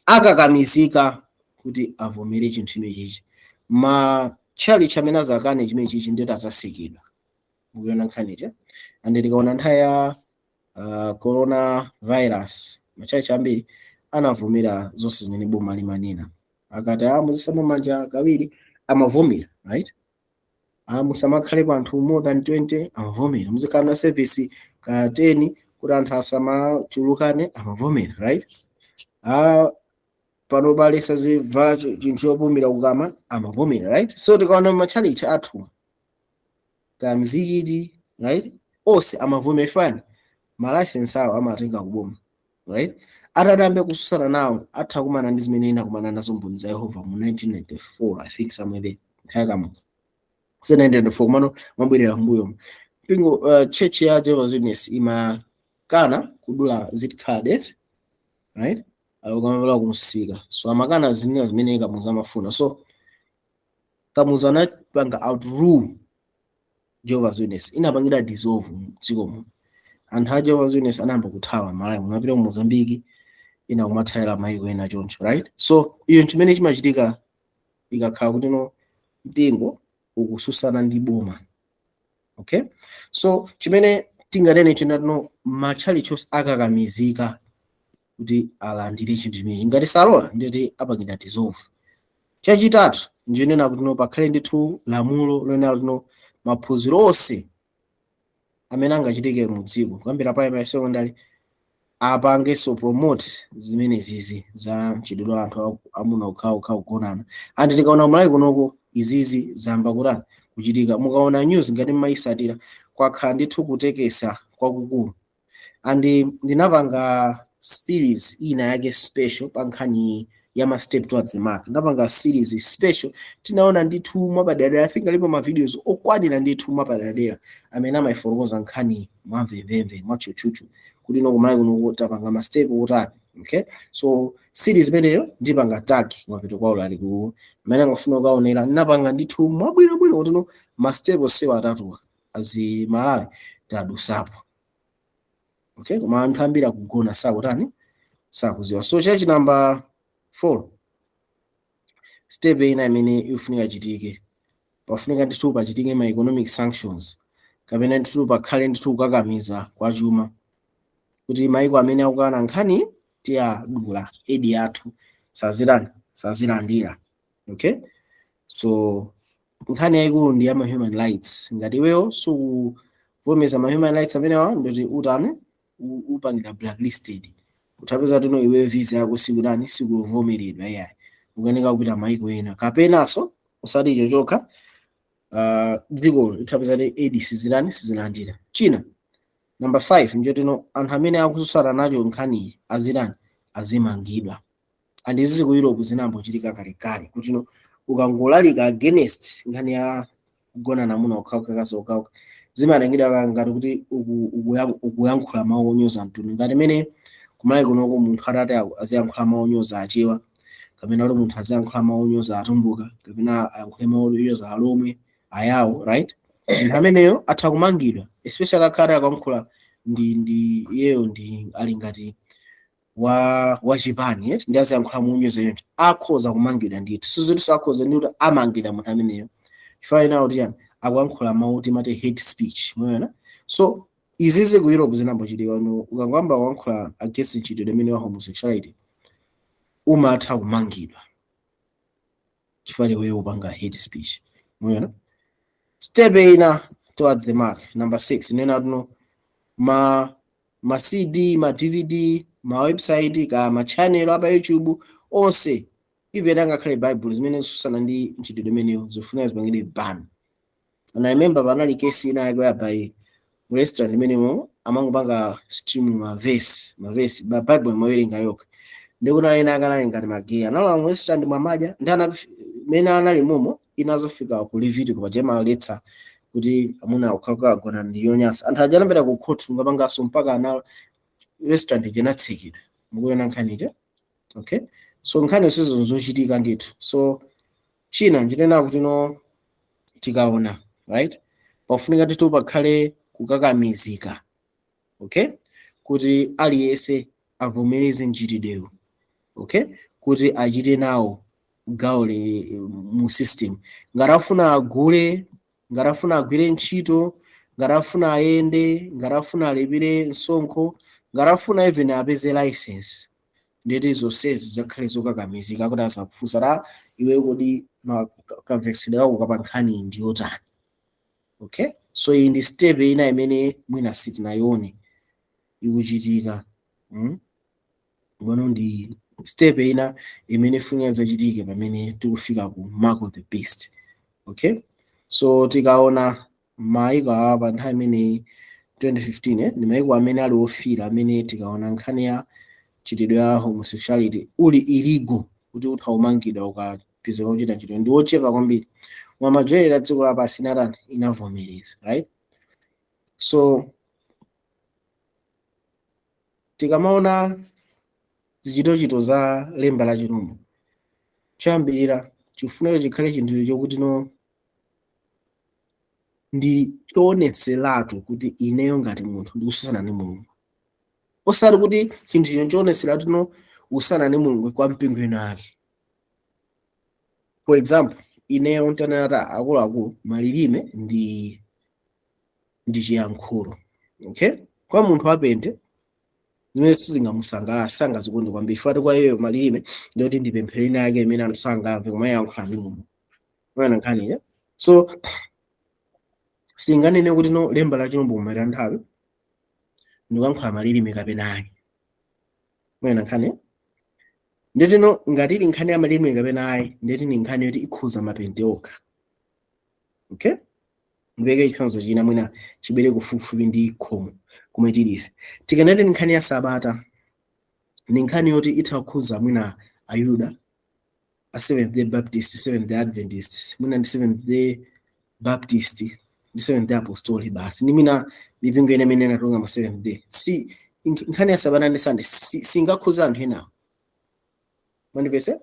akakamizika kuti avomere chinthu chimenechichi. Ma church amene azakane chimenechichi ndeti azasekedwa. Mukuona nkhanicha? And tikaona nthawi ya corona virus, ma church ambiri anavomera zonse zimene boma limanena. Akati a muzisamba manja kawiri, amavomera, right? A musamakhale anthu more than 20, amavomera. Muzikhala na service ka 10 kuti anthu asamachulukane, amavomera, right? A pano palesa zivala chinthu chopumira kukama, amavomera, right? So tikaona matchalichi athu ka mzikiti, right, onse amavomera. Fani ma license awo amatenga kuboma, right? Atatambe kususana nawo, atha kumana ndi zimene inakumana nazo Mboni za Yehova mu 1994, I think somewhere there, nthawi Kamuzu, kuse 1994. Kumano mabwerera mbuyo, mpingo, church ya Jehovah's Witness imakana kudula zit card, right, ukamapita kumsika. So amakana zinena zimene Kamuzu amafuna. So Kamuzu anapanga outrule Jehovah's Witness, inapangira dissolve mdziko muno. Anthu a Jehovah's Witness anayamba kuthawa Malawi, munapita ku Mozambique, ina kumathayira maiko ena choncho, right? So iyo chimene chimachitika ikakhala kuti no mpingo ukususana ndi boma, okay? So chimene tinganene chinatino, matchalichi onse akakamizika kuti alandire chinthu chimenechi. Ngati salola, nditi apangidwa dissolve. Chachitatu njenena kuti no pakhale ndithu lamulo lonena kuti no maphunziro onse amene angachitike mu dziko, kuyambira primary, secondary, apangenso promote zimene zizi za mchitidwe wa anthu amuna okhaokha kugonana. And tikaona Malawi kunoko, izizi zamba kutani? Kuchitika. Mukaona news, ngati mmayisatira, kwakhala ndithu kutekesa kwakukulu. And ndinapanga series ina yake special pa nkhani ya ma step towards the mark. Ndapanga series special, tinaona ndithu mwapaderadera. I think alipo ma videos okwanira ndithu mwapaderadera amene amayifotokoza nkhani mwamvemvemve, mwatchutchutchu, kuti ino kumalawi kuno tapanga ma step otani, okay? So series imeneyo ndipanga tag mapeto kwa ulaliki amene angafuna kukaonera. Ndinapanga ndithu mwabwinobwino kuti no ma step onsewa atatuwa azi Malawi tadusapo, okay? Koma anthu ambiri akugona, sakutani? Sakuziwa. So chachi number 4, step ina imene ikufunika ichitike, pafunika ndithu pachitike ma economic sanctions, kapena ndithu pakhale ndithu kukakamiza kwa chuma, kuti maiko amene akukana nkhani tiyadula aid yathu, sazirani? Sazilandira, okay? So nkhani yayikulu ndi ya ma human rights. Ngati iweyo sukuvomeza ma human rights amenewa, ndoti utani? Upangira blacklisted. Utapeza tino iwe visa yako sikutani? Sikuvomeredwa, iyayi, ukanika kupita maiko ena. Kapenanso usati icho chokha, dziko litapeza ti aid sizirani? Sizilandira. China, number 5, njotino anthu amene akususana nacho nkhaniyi azirani? Azimangidwa. And izizi ku Europe zinambochitika kalekale, kuti no ukangolalika against nkhani ya kugona namuna okhaokha, okhaokha, zimatengedwa ngati kuti ukuyankhula mawu onyoza mtundu. Ngati mene kumalawi kunoko munthu atati aziyankhula mawu onyoza Achewa, kapena kuti munthu aziyankhula mawu onyoza Atumbuka, kapena ayankhule mawu onyoza Alomwe, Ayawo, right, munthu ameneyo atha kumangidwa, especially akhale akuyankhula ndi iyeyo ndi ali ngati wa wachipani, eti, ndi aziyankhula monyoza yoncho, akhoza kumangidwa ndithu. Sizoti akhoza, ndi kuti amangidwa munthu ameneyo, chifukwa ina kuti yani? Akuyankhula mawu timati hate speech, muona? So izizi ku Europe zinambochitika. No ukangoyamba kuyankhula against mchitidwe imene wa homosexuality, umatha kumangidwa chifukwa iweyo upanga hate speech, muona? Step ina towards the mark, number 6, nena tuno ma CD, ma DVD, ma website ka ma channel apa YouTube onse, even angakhale Bible zimene zisutsana ndi mchitidwe imeneyo, zofuna zipangidwe ban. And I remember panali case ina yake whereby mu restaurant imenemo amangopanga stream ma verse ba Bible imawerenga yokha, ndikuti ena akanali ngati ma gay analowa mu restaurant mwamadya ndi ana mene anali momo. Inazafika ku Leviticus paja imaletsa kuti amuna okhalakagona ndi yonyansa. Anthu aja anapita ku court, ngapanganso mpaka ana restaurant inatsekedwa. Mukuona nkhanicha? Okay, so nkhani sizo zochitika ndithu. So china ndinena kuti no, tikaona, right, pafunika ndithu pakhale kukakamizika, okay, kuti aliyense avomereze mchitidwewo, okay, kuti achite nawo gawo le mu system. Ngati afuna agule, ngati afuna agwire ntchito, ngati afuna ayende, ngati afuna alipire msonkho, ngati afuna even apeze license, ndeti zonsezi zakhale zokakamizika kuti azakufunsa ra iwe, kodi kamvetsedwe kako kapa nkhani ndi yotani? Okay, so iyi ndi step ina imene mwina sitinayione ikuchitika. Bwano ndi step ina imene ifunika zachitike pamene tikufika ku mark of the beast. Okay, so tikaona maiko awa pa nthawi imeneyi 2015, ndi maiko amene ali ofira, amene tikaona nkhani ya chitidwe ya homosexuality uli illegal, kuti utha kumangidwa ukapezeka kuchita ntchito, ndi ochepa kwambiri. Mwa majority ya dziko lapansi inatani? Inavomereza, right? So tikamaona zichitochito za lemba la chilombo, choyambirira chifunika chikhale chinthu chokuti no, ndi chooneseratu kuti ineyo ngati munthu ndikususana ndi Mulungu, osati kuti chinthu chino chooneseratu no usana ndi Mulungu kwa mpingo ina ake. For example, ineyo ntanata akuluakulu, malilime ndi chiyankhulo, okay, kwa munthu apente zimene sizingamusangalatse, sangazikonde kwambiri, fati kwa iyeyo malilime ndiyoti ndi pemphero ina yake imene anthu sangamve koma iyankhula ndi Mulungu. Mwana nkhani ya so singanene kuti no, lemba la chilombo kumaita nthawi ndikuyankhula malilime kapena ayi. Mwana nkhani nditino, ngati ili nkhani ya malilime kapena ayi, nditi ni nkhani yoti ikhuza mapente okha. Okay, ndipeke chitsanzo china mwina chibere kufupifupi ndi khomo kumwe tilife. Tikanati ni nkhani ya Sabata, ni nkhani yoti itha kukhuza mwina Ayuda, a Seventh Day Baptist, Seventh Day Adventist, mwina ndi Seventh Day Baptist ndi Seventh Day Apostolic basi, ndi mwina mipingo ine imene inatunga ma Seventh Day. Si nkhani ya Sabata ndi Sunday singakhuza anthu enawo, mwandipese?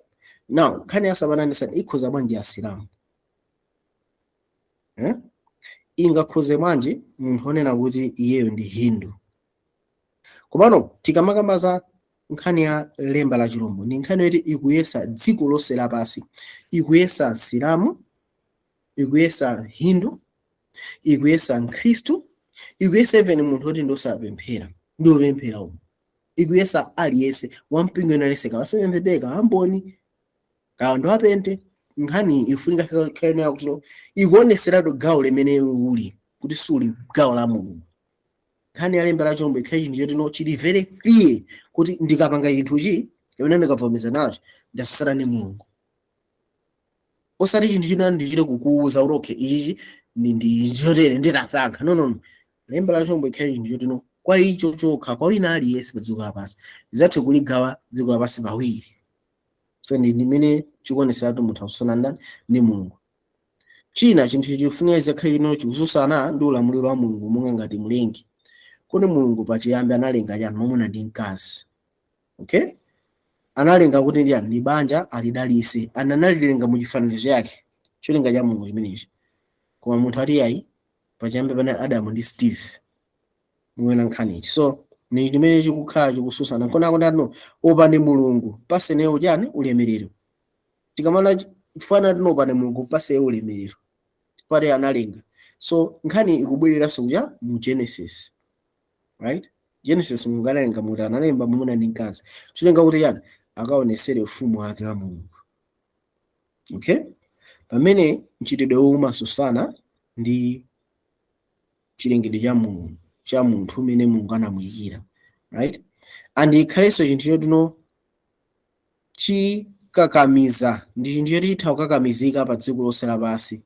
Now nkhani ya Sabata ndi Sunday ikhuza bwanji Asilamu, eh? Ingakhuze bwanji munthu onena kuti iyeyo ndi Hindu? Komano tikamakamba za nkhani ya lemba la chilombo, ndi nkhani yoti ikuyesa dziko lonse lapansi, ikuyesa Msilamu, ikuyesa Hindu, ikuyesa Mkhristu, ikuyesa even munthu oti ndosapemphera ndi opemphera umu, ikuyesa aliyense wampingo ena aliyense, kawa Seventh Day, kawa Mboni, kawa ndo apente. Nkhani ifunika khayenera kuti ikuoneseratu gawo limene uli kuti suli gawo la Mulungu. Nkhani ya lemba la chilombo ikhale chinthu chotino chili very clear kuti ndikapanga chinthuchi kapena ndikavomereza nacho, ndasusana ndi Mulungu, osati chinthu china ndichite kukuuza kuti okay, ichichi ndi chotere, nditasankha. No, no, no. Lemba la chilombo ikhale chinthu chotino kwa icho chokha, kwa wina aliyense pa dziko lapansi, zidzathe kuligawa dziko lapansi pawiri. So ndi ndimene chikuoneseratu munthu akususana ndani? Ndi Mulungu. China chinthu chifunika chizakhale chino chikususana ndi ulamuliro wa Mulungu monga ngati mlengi. Kodi Mulungu pachiyambi analenga chani? Mwamuna ndi mkazi. Okay, analenga kuti ndi ndi banja alidalise, ana analilenga mu chifanizo chake, cholinga cha Mulungu chimenechi. Koma munthu ati ayi, pachiyambi pane Adamu ndi Steve. Muona nkhani ichi? So ni chimene chikukhala chikususana nkona kuti no, opani Mulungu paseneyo chani? Ulemerero. Tikamana chifana tino opani Mulungu paseyo ulemerero pati analenga. So nkhani ikubwereranso kuja mu Genesis, right? Genesis, Mulungu analenga muti analemba mwamuna ndi mkazi, cholinga kuti chani? Akaonesere ufumu wake wa Mulungu. Okay, pamene mchitidwe uwu umasusana Ndi chilengedwe cha Mulungu, cha munthu umene Mulungu anamuyikira, right? And ikhalenso chinthu chotino chikakamiza, ndi chinthu choti chitha kukakamizika pa dziko lonse lapansi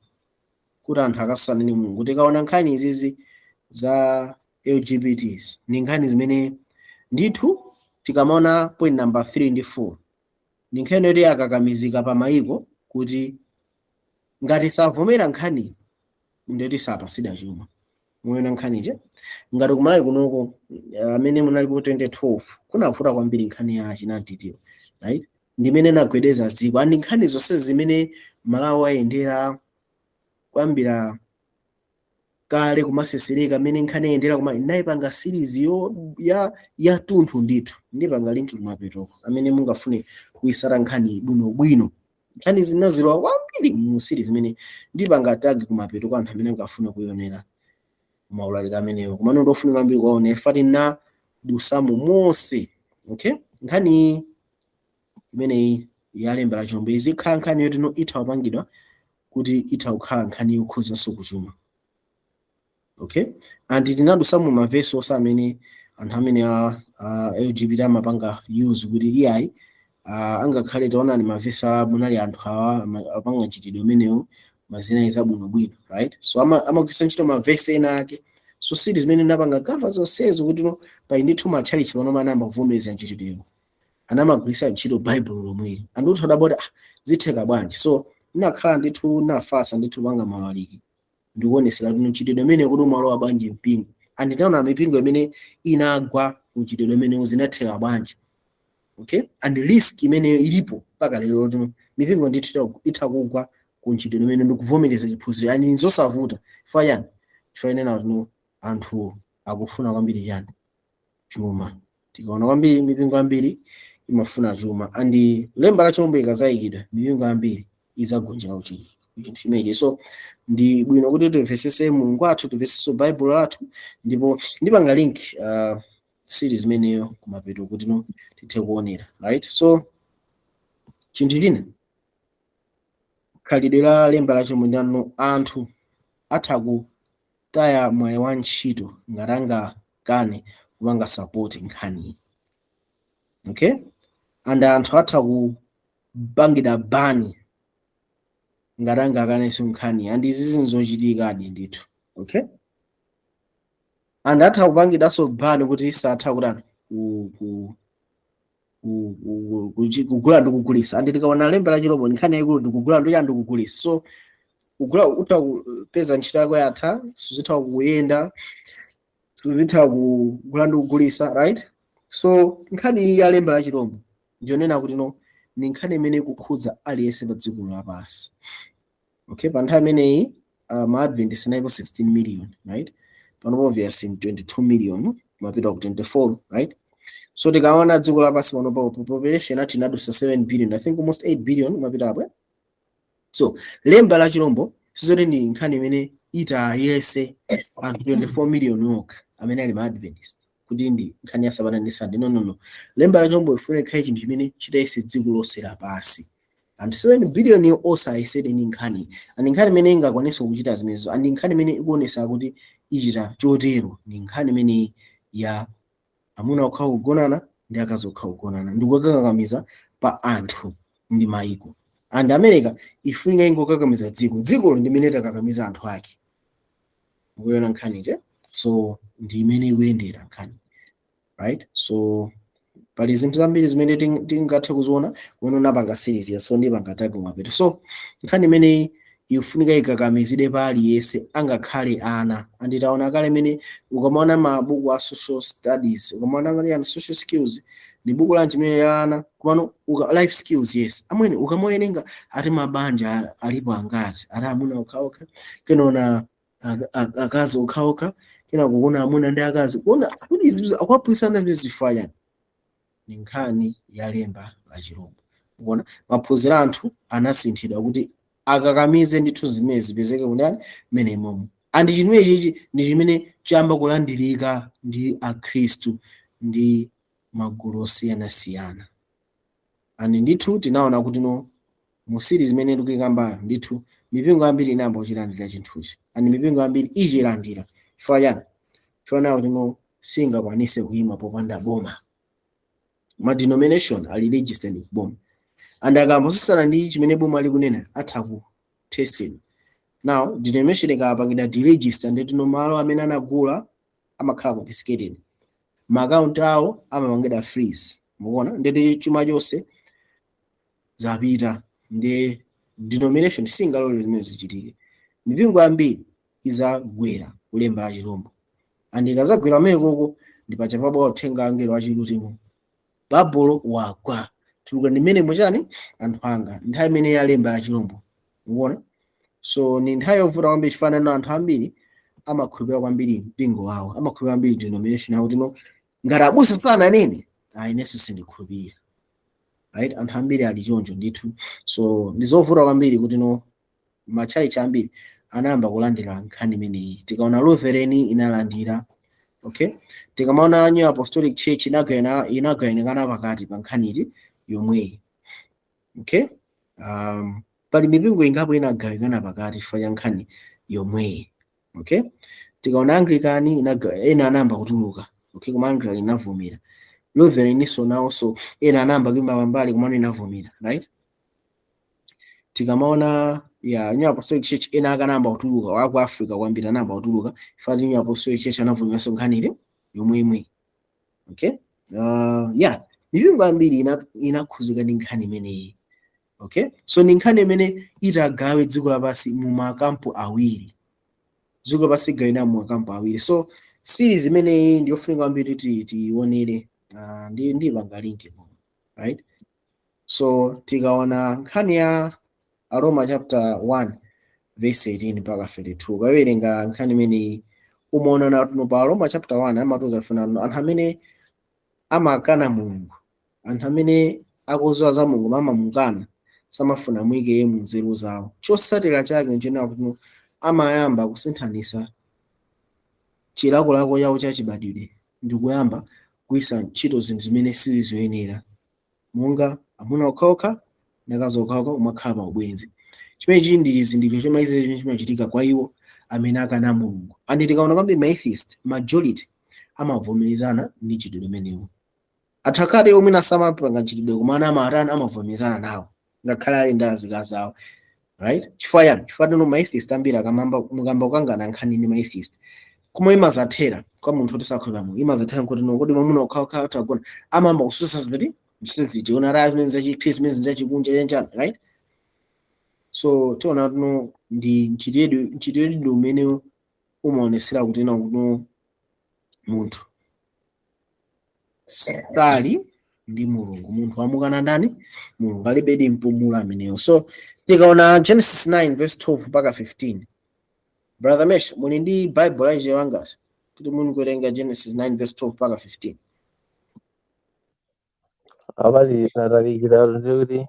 kuti anthu akasane ndi Mulungu. Tikaona nkhani izizi za LGBTs, ndi nkhani zimene ndithu tikamaona point number 3 ndi 4, ndi nkhani yoti akakamizika pa mayiko kuti ngati savomera nkhani, ndiyoti sapasidwa chuma. Muona nkhaniche ngati kumalawi kunoko amene munalipo 2012, kunavuta kwambiri nkhani ya chinantitiyo, right? Ndimene nagwedeza dziko, and nkhani zonse zimene Malawi ayendera kuyambira kale kumasesereka, mmene nkhani ayendera, koma inayipanga series yo ya yatunthu ndithu. Ndipanga link kumapetoko amene mungafune kuyisata nkhani bwinobwino. Nkhani zinazilowa kwambiri mu series imene ndipanga tag kumapeto kwa anthu amene angafune kuyionera maulaliki amenewo, komano ndofunika kwambiri kuwaonera fati na dusamu monse. Okay, nkhani imeneyi yalemba la chilombo izikhala nkhani yoti no itha kupangidwa kuti itha kukhala nkhani yokhuzanso kuchuma. Okay, and tinadusamu mavesi onse amene anthu amene a LGBT amapanga use kuti iyayi, angakhale taonani mavesi a munali anthu awa apanga mchitidwe umenewo, mazina zabwinobwino, right? So amagwiritsa ntchito mavesi ena ake. So series zimene ndapanga cover zonsezo kuti no pali ndithu matchalichi pano anayamba kuvomereza mchitidwewo, anamagwiritsa ntchito Baibulo lomweli. Anthu adaboti, "Ah, zitheka bwanji?" So ndinakhala ndithu nafasa ndithu panga malaliki ndikuonesera kuti mchitidwe umene kuti umalowa bwanji mpingo, anditaona mipingo imene inagwa kumchitidwe umenewo zinatheka bwanji. Okay, and risk imeneyo ilipo mpaka lero lino. Mipingo ndithu itha kugwa kumchitidwe umene ndikuvomereza chiphunzitso, and nzosavuta. Chifukwa chani? Chifukwa inena kuti no anthu akufuna kwambiri chani? Chuma. Tikaona kwambiri mipingo ambiri imafuna chuma, and lemba la chilombo ikazayikidwa, mipingo ambiri izagonjera kuchinthu chimenechi. So ndi bwino kuti timvesese Mulungu wathu, timvesese Baibulo lathu. Ndipo ndipanga link series imeneyo kumapeto kuti no tithe kuonera, right? So chinthu china, khalidwe la lemba la chilombo ndano anthu atha kutaya mwayi wa ntchito ngati angakane kupanga support nkhaniyi. Okay, and anthu atha kupangidwa ban ngati angakanenso nkhani, and izi zinzochitikadi ndithu. Okay, and atha kupangidwanso ban kuti satha kutani kugula ndi kugulisa. And tikaona lemba la chilombo, nkhani yayikulu ndikugula ndi chani? Ndikugulisa. So kugula, utha kupeza ntchito yako yatha, suzitha kuyenda, suzitha kugula ndi kugulisa, right? So nkhani iyi ya lemba la chilombo ndiyonena kuti no ni nkhani imene ikukhudza aliyense pa dziko lapansi. Okay, pa nthawi imeneyi ma Adventist analipo 16 million, right? Panopo obviously 22 million, mapita ku 24, right? So tikaona dziko lapansi panopo, population ati inadusa 7 billion, I think almost 8 billion mapita apo, eh? So lemba la chilombo sizoti ndi nkhani imene itayese anthu 24 million okha amene ali ma Adventist kuti ndi nkhani ya Sabata ndi Sunday. No, no, no. Lemba la chilombo ifune ikhale chinthu chimene chitayese dziko lonse lapansi, anthu 7 billion osayesede ndi nkhani. And nkhani imene ingakwanise kuchita zimenezo, and nkhani imene ikuonesa kuti ichita chotero, ndi nkhani imene ya amuna okha kugonana ndi akazi okha kugonana, ndikukakamiza pa anthu ndi mayiko. And America ifunika ingokakamiza dziko, dzikolo ndimene takakamiza anthu ake. Mukuona nkhani je? So ndi imene ikuyendera nkhani, right? So pali zinthu zambiri zimene tingathe kuziona kumene unapanga series ya, so ndipanga tag mapeto. So nkhani imeneyi ifunika ikakamizidwe pa aliyense, angakhale ana. Anditaona kale imene ukamaona mabuku a social studies, ukamaona kale yani social skills, ni buku lanji imene la ana kumano life skills, yes amwene, ukamawerenga ati mabanja alipo angati, ati amuna okhaokha, kenona akazi okhaokha, kena kuona amuna ndi akazi, kuona kuti izi akuwaphunzitsana zimene zifukwa chani? Ni nkhani ya lemba la chilombo. Kuona maphunziro anthu anasinthidwa kuti akakamize ndithu zimene zipezeke kundani mmene momwe. And chimene chichi ndi chimene chayamba kulandirika ndi Akhristu ndi magulu osiyanasiyana. And ndithu tinaona kuti no mu series imene tikuyikamba ndithu mipingo ambiri inayamba kuchilandira chinthuchi. And mipingo ambiri ichilandira. Chifukwa chani? Chifukwa nawo tino singakwanise kuyima popanda boma. Ma denomination ali registered ku boma, and akambosisana ndi chimene boma likunena, atha kuthesedwa. Now denomination ikapangidwa deregister, nditino malo amene anagula amakhala confiscated, ma account awo amapangidwa freeze. Mukuona? Nditi chuma chonse zapita. Ndi denomination singalole zimene zichitike. Mipingo ambiri izagwera kulemba la chirombo, and ikazagwera pamene koko ndi paja pabwa uthenga angelo achilutimo: Babulo wagwa, tuluka ndimene muchani anthu anga. Nthawi imene yalemba la chirombo, mukuona? So ni nthawi yovuta kwambiri, chifanana anthu ambiri amakhulupirira kwambiri mpingo wawo, amakhulupirira kwambiri denomination yawo, tino ngati abusa sananene, ayi, inenso sindikhulupirira, right? Anthu ambiri ali choncho ndithu. So ndi zovuta kwambiri kuti no matchalichi ambiri anayamba kulandira nkhani imeneyi. Tikaona Lutheran inalandira, okay? Tikamaona New Apostolic Church inagawanikana pakati pa nkhani yomweyi, okay? Pali mipingo ingapo inagawanikana pakati chifukwa cha nkhani yomweyi, okay? Tikaona Anglican ena anayamba kutuluka, okay? Koma Anglican inavomera. Lutheran iso nawonso ena anayamba kuimba pambali, komano inavomera, right? Tikamaona ya New Apostolic Church, ena akanayamba kutuluka waku Africa kwambiri, anayamba kutuluka chifukwa New Apostolic Church anavomeranso nkhani yomwemwe, okay? Yeah, mipingo ambiri inakhuzika ndi nkhani imeneyi, okay? So ndi nkhani imene itagawe dziko lapansi mu makampu awiri. Dziko lapansi igawina mu makampu awiri. So series imeneyi ndiyofunika kwambiri kuti tionere. Ndi panga link kuno, right? So tikaona nkhani ya Aroma chapter 1 verse 18 mpaka 32, ukawerenga nkhani imeneyi, umaona na pa Aroma chapter 1 amatiuza funa anthu amene amakana Mulungu, anthu amene akudziwa za Mulungu amamukana, samafuna muyike mu nzeru zawo. Chotsatira chake nchena kuti amayamba kusinthanisa chilakolako chawo chachibadwidwe ndi kuyamba kugwiritsa ntchito zinthu zimene sizizoyenera, monga amuna okhaokha ndi akazi okhaokha umakhala pa ubwenzi. Chimenechi ndi chizindikiro chomaliza chimene chimachitika kwa iwo amene akana Mulungu. And tikaona kwambiri ma atheist majority amavomerezana ndi mchitidwe umenewu. Athakhale omwe samapanga mchitidwe, komana amatani? Amavomerezana nawo ngakhale ali ndi azikazi awo, right? Chifukwa yani? Chifukwa tino ma atheist ambiri akamamba, mukamba kukangana nkhani ndi ma atheist, koma imazathera kwa munthu oti sakhulupirira Mulungu, imazathera kuti no, kuti mwamuna okhaokha atagona, amayamba kususa ziti zimene ra zimene zachikhristu, zimene zachikunja chanchani, right? So tiona tuno ndi mchitidwe umene umaonesera kuti no kuno munthu sali ndi Mulungu, munthu wamukana ndani? Mulungu. Alibe mpumulo ameneyo. So tikaona Genesis 9 verse 12 mpaka 15, Brother Mesh, muli ndi Bible aije wangasi kuti muni kuwerenga Genesis 9 verse 12 mpaka 15? Abali natalikira ndikuti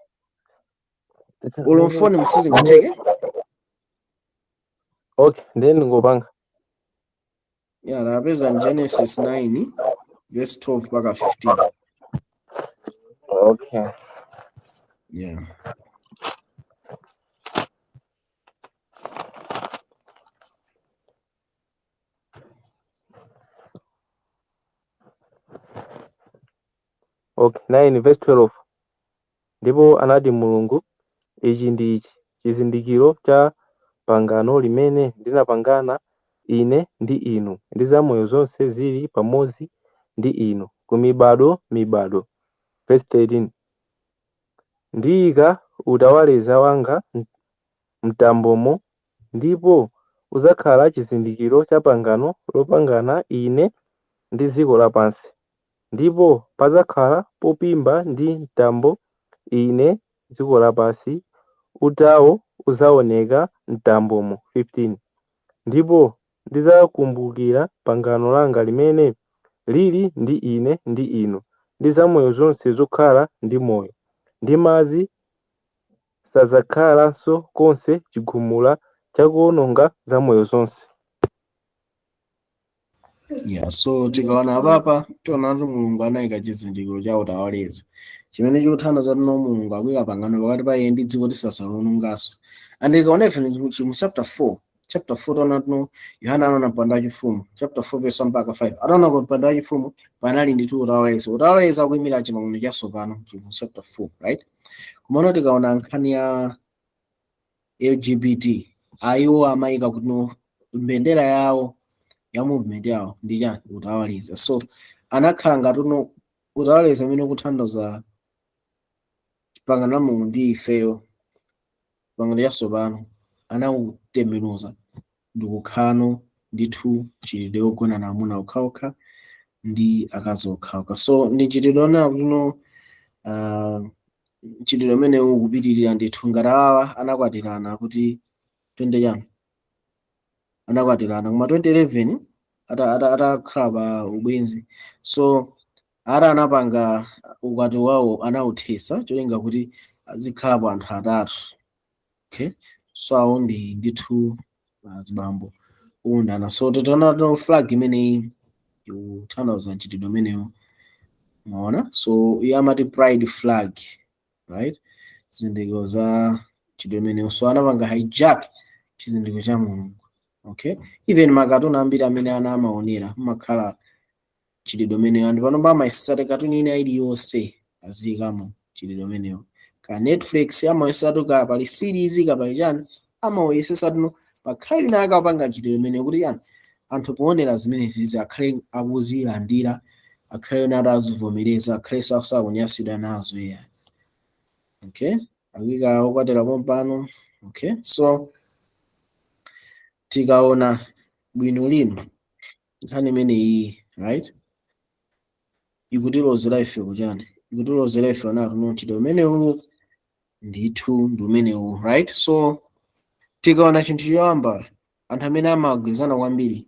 Ulo mfoni msizingatheke. Okay, ndiye ndingopanga. Ya, napeza Genesis 9 verse 12 mpaka 15. Okay. Yeah. Okay, 9 verse 12. Ndipo anati Mulungu, ichi ndi ichi chizindikiro cha pangano limene ndinapangana ine ndi inu ndi zamoyo zonse zili pamodzi ndi inu ku mibado mibado. Verse 13. Ndiyika utawaleza wanga mtambomo, ndipo udzakhala chizindikiro cha pangano lopangana ine ndi dziko lapansi. Ndipo padzakhala popimba ndi mtambo ine dziko lapansi, utawo udzaoneka mtambomo. 15 Ndipo ndidzakumbukira pangano langa limene lili ndi ine ndi inu ndi zamoyo zonse zokhala ndi moyo, ndi madzi sadzakhalanso konse chigumula chakuwononga zamoyo zonse. Yeah, so tikaona apapa, tiona kuti Mulungu anayika chizindikiro cha utawaleza chimene chikuthandiza kuti no Mulungu akuyika pangano pakati pa iye ndi dziko tisasalononganso. And tikaona ife mu chapter 4, chapter 4 verse 1, Chapter 4 taona tuno Yohana anaona mpando wachifumu, chapter 4 verse 1 mpaka 5. Ataona ku mpando wachifumu panali ndithu utawaleza. Utawaleza kuyimira chipangano chatsopano, chapter 4, right? Kumano tikaona nkhani ya LGBT, ayiwo amayika kuti no, mbendera yawo ya movement yawo ndi chani? Utawaleza. So anakhala ngati uno utawaleza umene ukutanthauza pangano la Mulungu ndi ifeyo, pangano chatsopano, anawutembenuza ndikukhano ndithu mchitidwe wogonana amuna okhaokha ndi akazi okhaokha. So ndi mchitidwe onena kuti no, mchitidwe umene ukupitirira ndithu. Ngati awa anakwatirana kuti 20 chani, anakwatirana kuma 2011, atakhala pa ubwenzi. So ata anapanga ukwati wawo, anawuthesa cholinga kuti azikhalapo anthu atatu. Okay, so awo ndi ndithu azibambo undana. So titaona to flag imeneyi ikutanthauza mchitidwe umenewo, maona? So iye amati pride flag, right? Zizindikiro za mchitidwe umenewo. So anapanga hijack chizindikiro cha Mulungu. Okay, even makatuni ambiri amene ana amaonera mmakhala mchitidwe umenewo. Anthu pano amayesesa katuni ina iliyonse aziyikamo mchitidwe umenewo. Ka Netflix amayesesatu, ka pali series, ka pali chani, amawayesesatu pakhale ina akapanga mchitidwe umenewo kuti chani, anthu poonera zimenezi akhale akuzilandira, akhale nati azivomereza, akhalenso asakunyasidwa nazo, yeah. Okay, akuyika okwatira pompano. Okay, so tikaona bwino lino nkhani imeneyi, right, ikutilozera ife kuchani? Ikutilozera ife ona kuno mchitidwe umenewu ndithu ndi umenewu, right? So tikaona chinthu choyamba, anthu amene amagwirizana kwambiri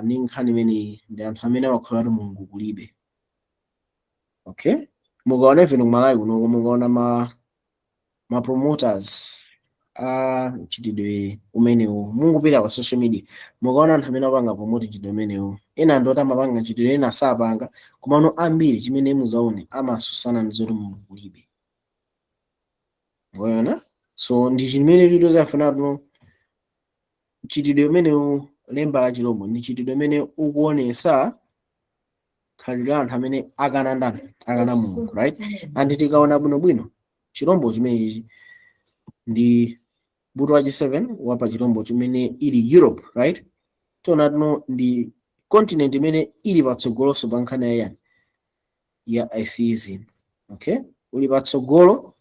ndi nkhani imeneyi ndi anthu amene amakhala kuti Mulungu kulibe. Okay, mukaona even kumalawi kuno, mukaona ma promoters a mchitidwe umenewu, mungupita pa social media, mukaona anthu amene apanga promote mchitidwe umenewu, ena ndi oti amapanga mchitidwe, ena sapanga, komano ambiri chimene muzaone amasusana ndi zoti Mulungu kulibe. Ngoyona, so ndi chimene chito tuno mchitidwe umenewu, lemba la chilombo ndi mchitidwe umene ukuonesa khalidwe la anthu amene akana ndani? Akana Mulungu, right? And tikaona bwinobwino chilombo chimenechi ndi mutu wachi 7 wapa chilombo chimene ili Europe, right? Tiona tuno ndi continent imene ili patsogolonso pa nkhani ya yani, ya atheism. Okay, uli patsogolo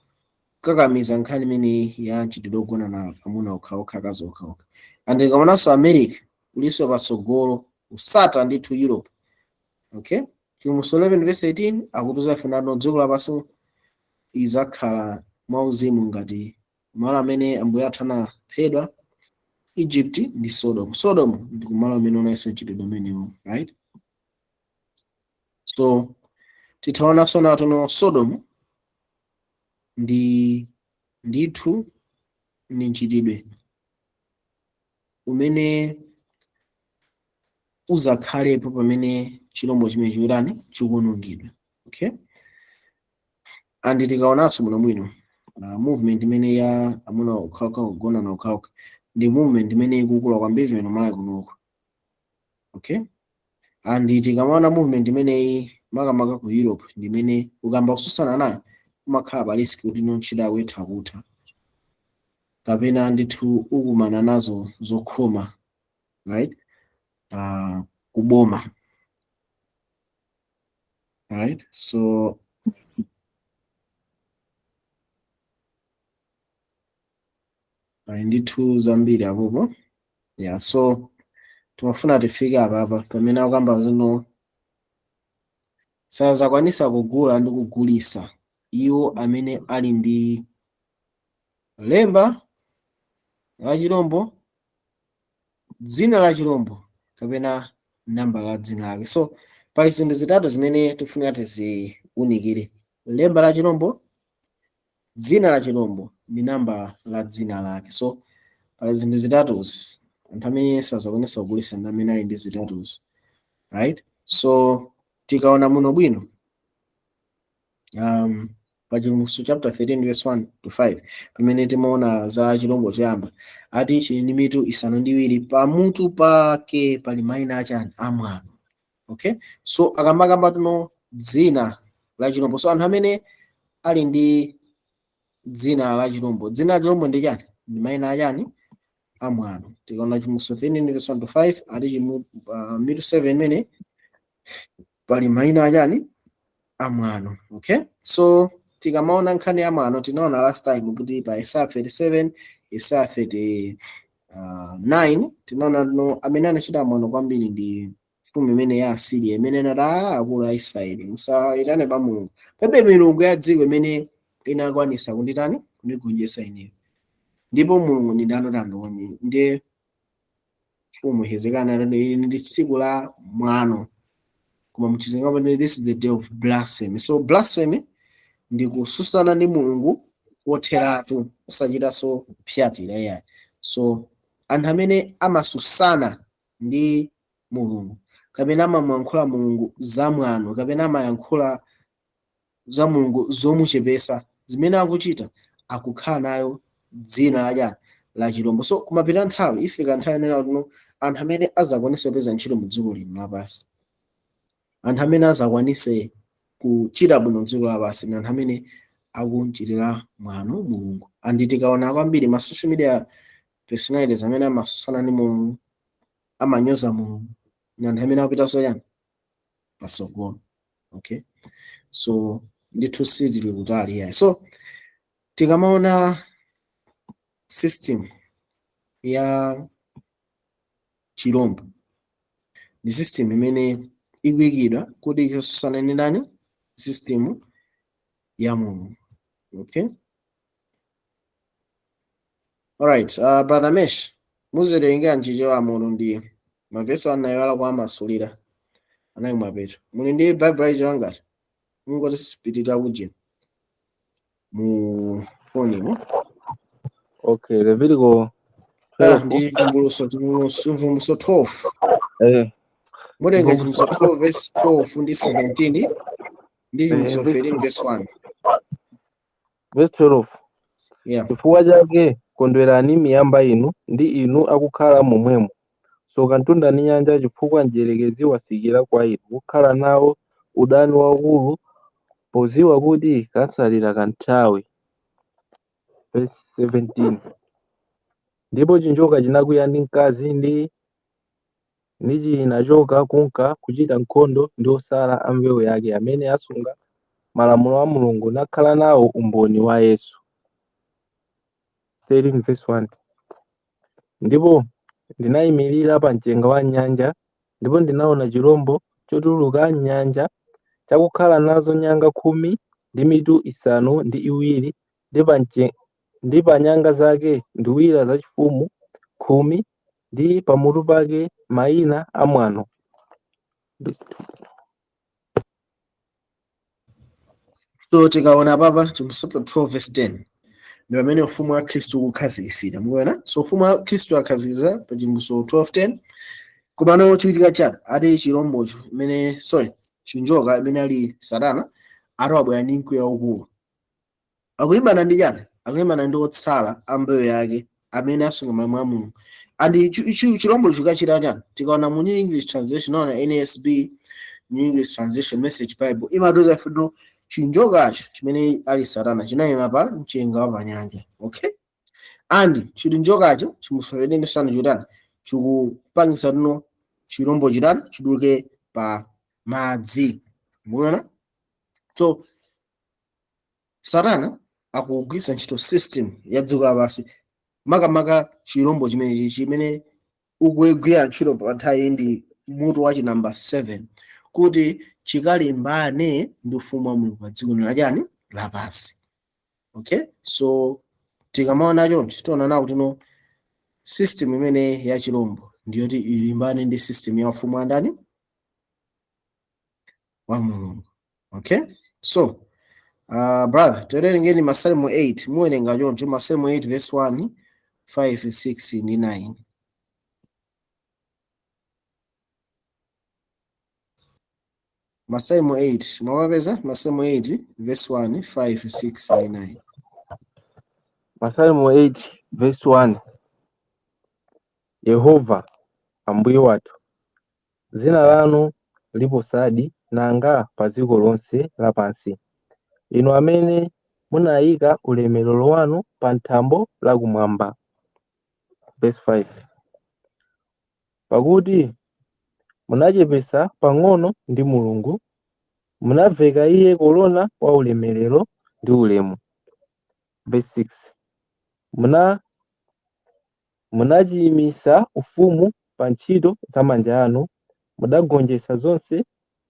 kukakamiza nkhani imeneyi ya mchitidwe ogonana amuna okhaokha, akazi okhaokha. And tikaonanso America ulinso patsogolo usata ndithu Europe. Okay, Chivumbulutso 11 verse 18 akutiuza ife nano dziko lapansi izakhala mwauzimu ngati malo amene Ambuye athu anaphedwa, Egypt ndi Sodom. Sodom ndi kumalo amene unayesa mchitidwe umenewu, right? So titaonanso natono Sodom ndi ndithu ndi mchitidwe umene uzakhalepo pamene chilombo chimene chikutani, chikuwonongedwa. Okay, and tikaonanso bwinobwino movement imene ya amuna okhaokha kugonana okhaokha ndi movement imene ikukula kwambiri ino Malawi kunoko. Okay, and tikamaona movement imeneyi makamaka ku Europe, ndi imene ukamba kususana nayo umakhala pa risk kuti no, ntchito yako itha kutha kapena ndithu ukumana nazo zokhoma, right, kuboma, right? So ali ndithu zambiri apopo, yeah. So timafuna tifike apapa pamene akukamba zino sazakwanisa kugula ndi kugulisa iwo amene ali ndi lemba la chilombo, dzina la chilombo kapena namba la dzina lake. So pali zinthu zitatu zimene tifunika tiziwunikire: lemba la chilombo, dzina la chilombo ndi namba la dzina lake. So pali zinthu zitatuzi, anthu amene sazakwanisa kugulisa ndi amene ali ndi zitatuzi, right? So tikaona muno bwino, Pa Chivumbulutso chapter 13 verse 1 to 5, pamene timaona za chilombo choyamba, ati chili ndi mitu 7, pamutu pake pali mayina achani? Amwano. Okay, so akamakamba tuno dzina la chilombo, so anthu amene ali ndi dzina la chilombo, dzina la chilombo ndi chani? Ndi mayina achani? Amwano. Tikaona Chivumbulutso 13 verse 1 to 5, ati mitu 7 imene pali mayina achani? Amwano. Okay, so tikamaona nkhani ya mwano, tinaona last time kuti pa Isaiah 37, Isaiah 39, tinaona no amene anachita mwano kwambiri ndi mfumu imene ya Asiriya, imene inati, "Ah, akulu a Israeli, musayitane pa Mulungu, pebe milungu ya dziko imene inakwanisa kunditani, kundigonjetsa ineyo, ndipo Mulungu ndi ndani tandione?" Ndiye mfumu Hezekiya anati, "Ili ndi tsiku la mwano." Koma mchizungu amati, "This is the day of blasphemy." So blasphemy ndi kususana ndi Mulungu kotheratu, usachitanso pyatira iyayi. So anthu amene amasusana ndi Mulungu, kapena amamuyankhula Mulungu zamwano, kapena amayankhula za Mulungu zomuchepesa, zimene akuchita akukhala nayo dzina la chani? La chilombo. So kumapita nthawi, ifika nthawi imene kuno anthu amene azakwanise kupeza ntchito mu dziko lino lapansi, anthu amene azakwanise kuchita bwino dziko lapansi, ndi anthu amene akunchitira mwano Mulungu. And tikaona kwambiri ma social media personalities amene amasusana ndi Mulungu, amanyoza Mulungu, ndi anthu amene akupitanso chani? Pasogolo. Okay, so ndithu sitili kutali yayi. So tikamaona system ya chilombo, ndi system imene ikuyikidwa kuti isasusane ndi ndani? System ya Mulungu. Okay, alright, Brother Mesh, muziwerenga mchichewa muno ndi mavesi anayiwala kwa amasulira anayi mwapeto. Muli ndi Bible icho angati? Mungoti pitirira kujina mu fonimo. Okay, Levitico 12. Ndi Chivumbulutso 12. Mutenga Chivumbulutso Chivumbulutso 12 verse 12 ndi 17 ndi Chivumbulutso 13 verse 1. Verse 12. Yeah. Chifukwa chake kondwerani miyamba inu, ndi inu akukhala momwemo. Tsoka mtunda ndi nyanja, chifukwa mdierekezi watsikira kwa inu, kukhala nawo udani waukulu, poziwa kuti katsalira kanthawi. Verse 17. Ndipo chinjoka chinakwiya ndi mkazi, ndi chinachoka kunka kuchita nkhondo ndi osala a mbewu yake, amene asunga malamulo a Mulungu nakhala nawo umboni wa Yesu. 13 verse 1. Ndipo ndinayimirira pa mchenga wa nyanja, ndipo ndinaona chirombo chotuluka m'nyanja, chakukhala nazo nyanga 10 ndi mitu 7, ndi pa nyanga zake nduwira zachifumu 10, ndi pamutu pake mayina amwano. So tikaona papa Chivumbulutso 12 verse 10, ndi pamene ufumu wa Khristu ukukhazikitsidwa. Mukuona? So ufumu wa Khristu akhazikitsa pa Chivumbulutso 12:10. Komano chichitika chani? Ati chirombocho imene, sorry, chinjoka imene ali Satana, ati wabwera ndi mkwiyo waukulu. Akulimbana ndi chani? Akulimbana ndi otsala a mbewu yake amene asunga malamulo a Mulungu. And chirombo chikachita chani? Tikaona mu New English Translation, naona NASB, New English Translation, Message Bible, imatiuza ife chinjokacho chimene ali Satana chinayima pa mchenga wa pa nyanja. Okay, and chinjokacho chimusewedende sana chotani? Chikupangisa tuno chirombo chitani? Chituluke pa madzi. Mukuona? So Satana akugwiritsa ntchito system ya dziko lapansi, makamaka chirombo chimenechi chimene ukugwira ntchito pa nthawi ndi mutu wa chinamba 7, kuti chikalimbane ndi ufumu wa Mulungu pa dziko lino lachani? Lapansi. Okay, so tikamaona chonchi, tiona nawo kuti no system imene ya chirombo ndiyoti ilimbane ndi system ya ufumu wa ndani? Wa Mulungu. Okay, so brother, tiwerengeni Masalimo 8. Muwerenga choncho Masalimo 8 verse 1, 5, 6 ndi 9. Masalimo 8 mwapeza? Masalimo 8 verse 1, 5, 6 ndi 9. Masalimo 8 verse 1. Yehova Ambuye wathu, dzina lanu liposadi nanga pa dziko lonse lapansi, inu amene munayika ulemerero wanu pa thambo lakumwamba. Verse 5. Pakuti munachepesa pang'ono ndi Mulungu, munaveka iye korona wa ulemerero ndi ulemu. Verse 6. Munachiyimisa ufumu pa ntchito za manja anu, mudagonjetsa zonse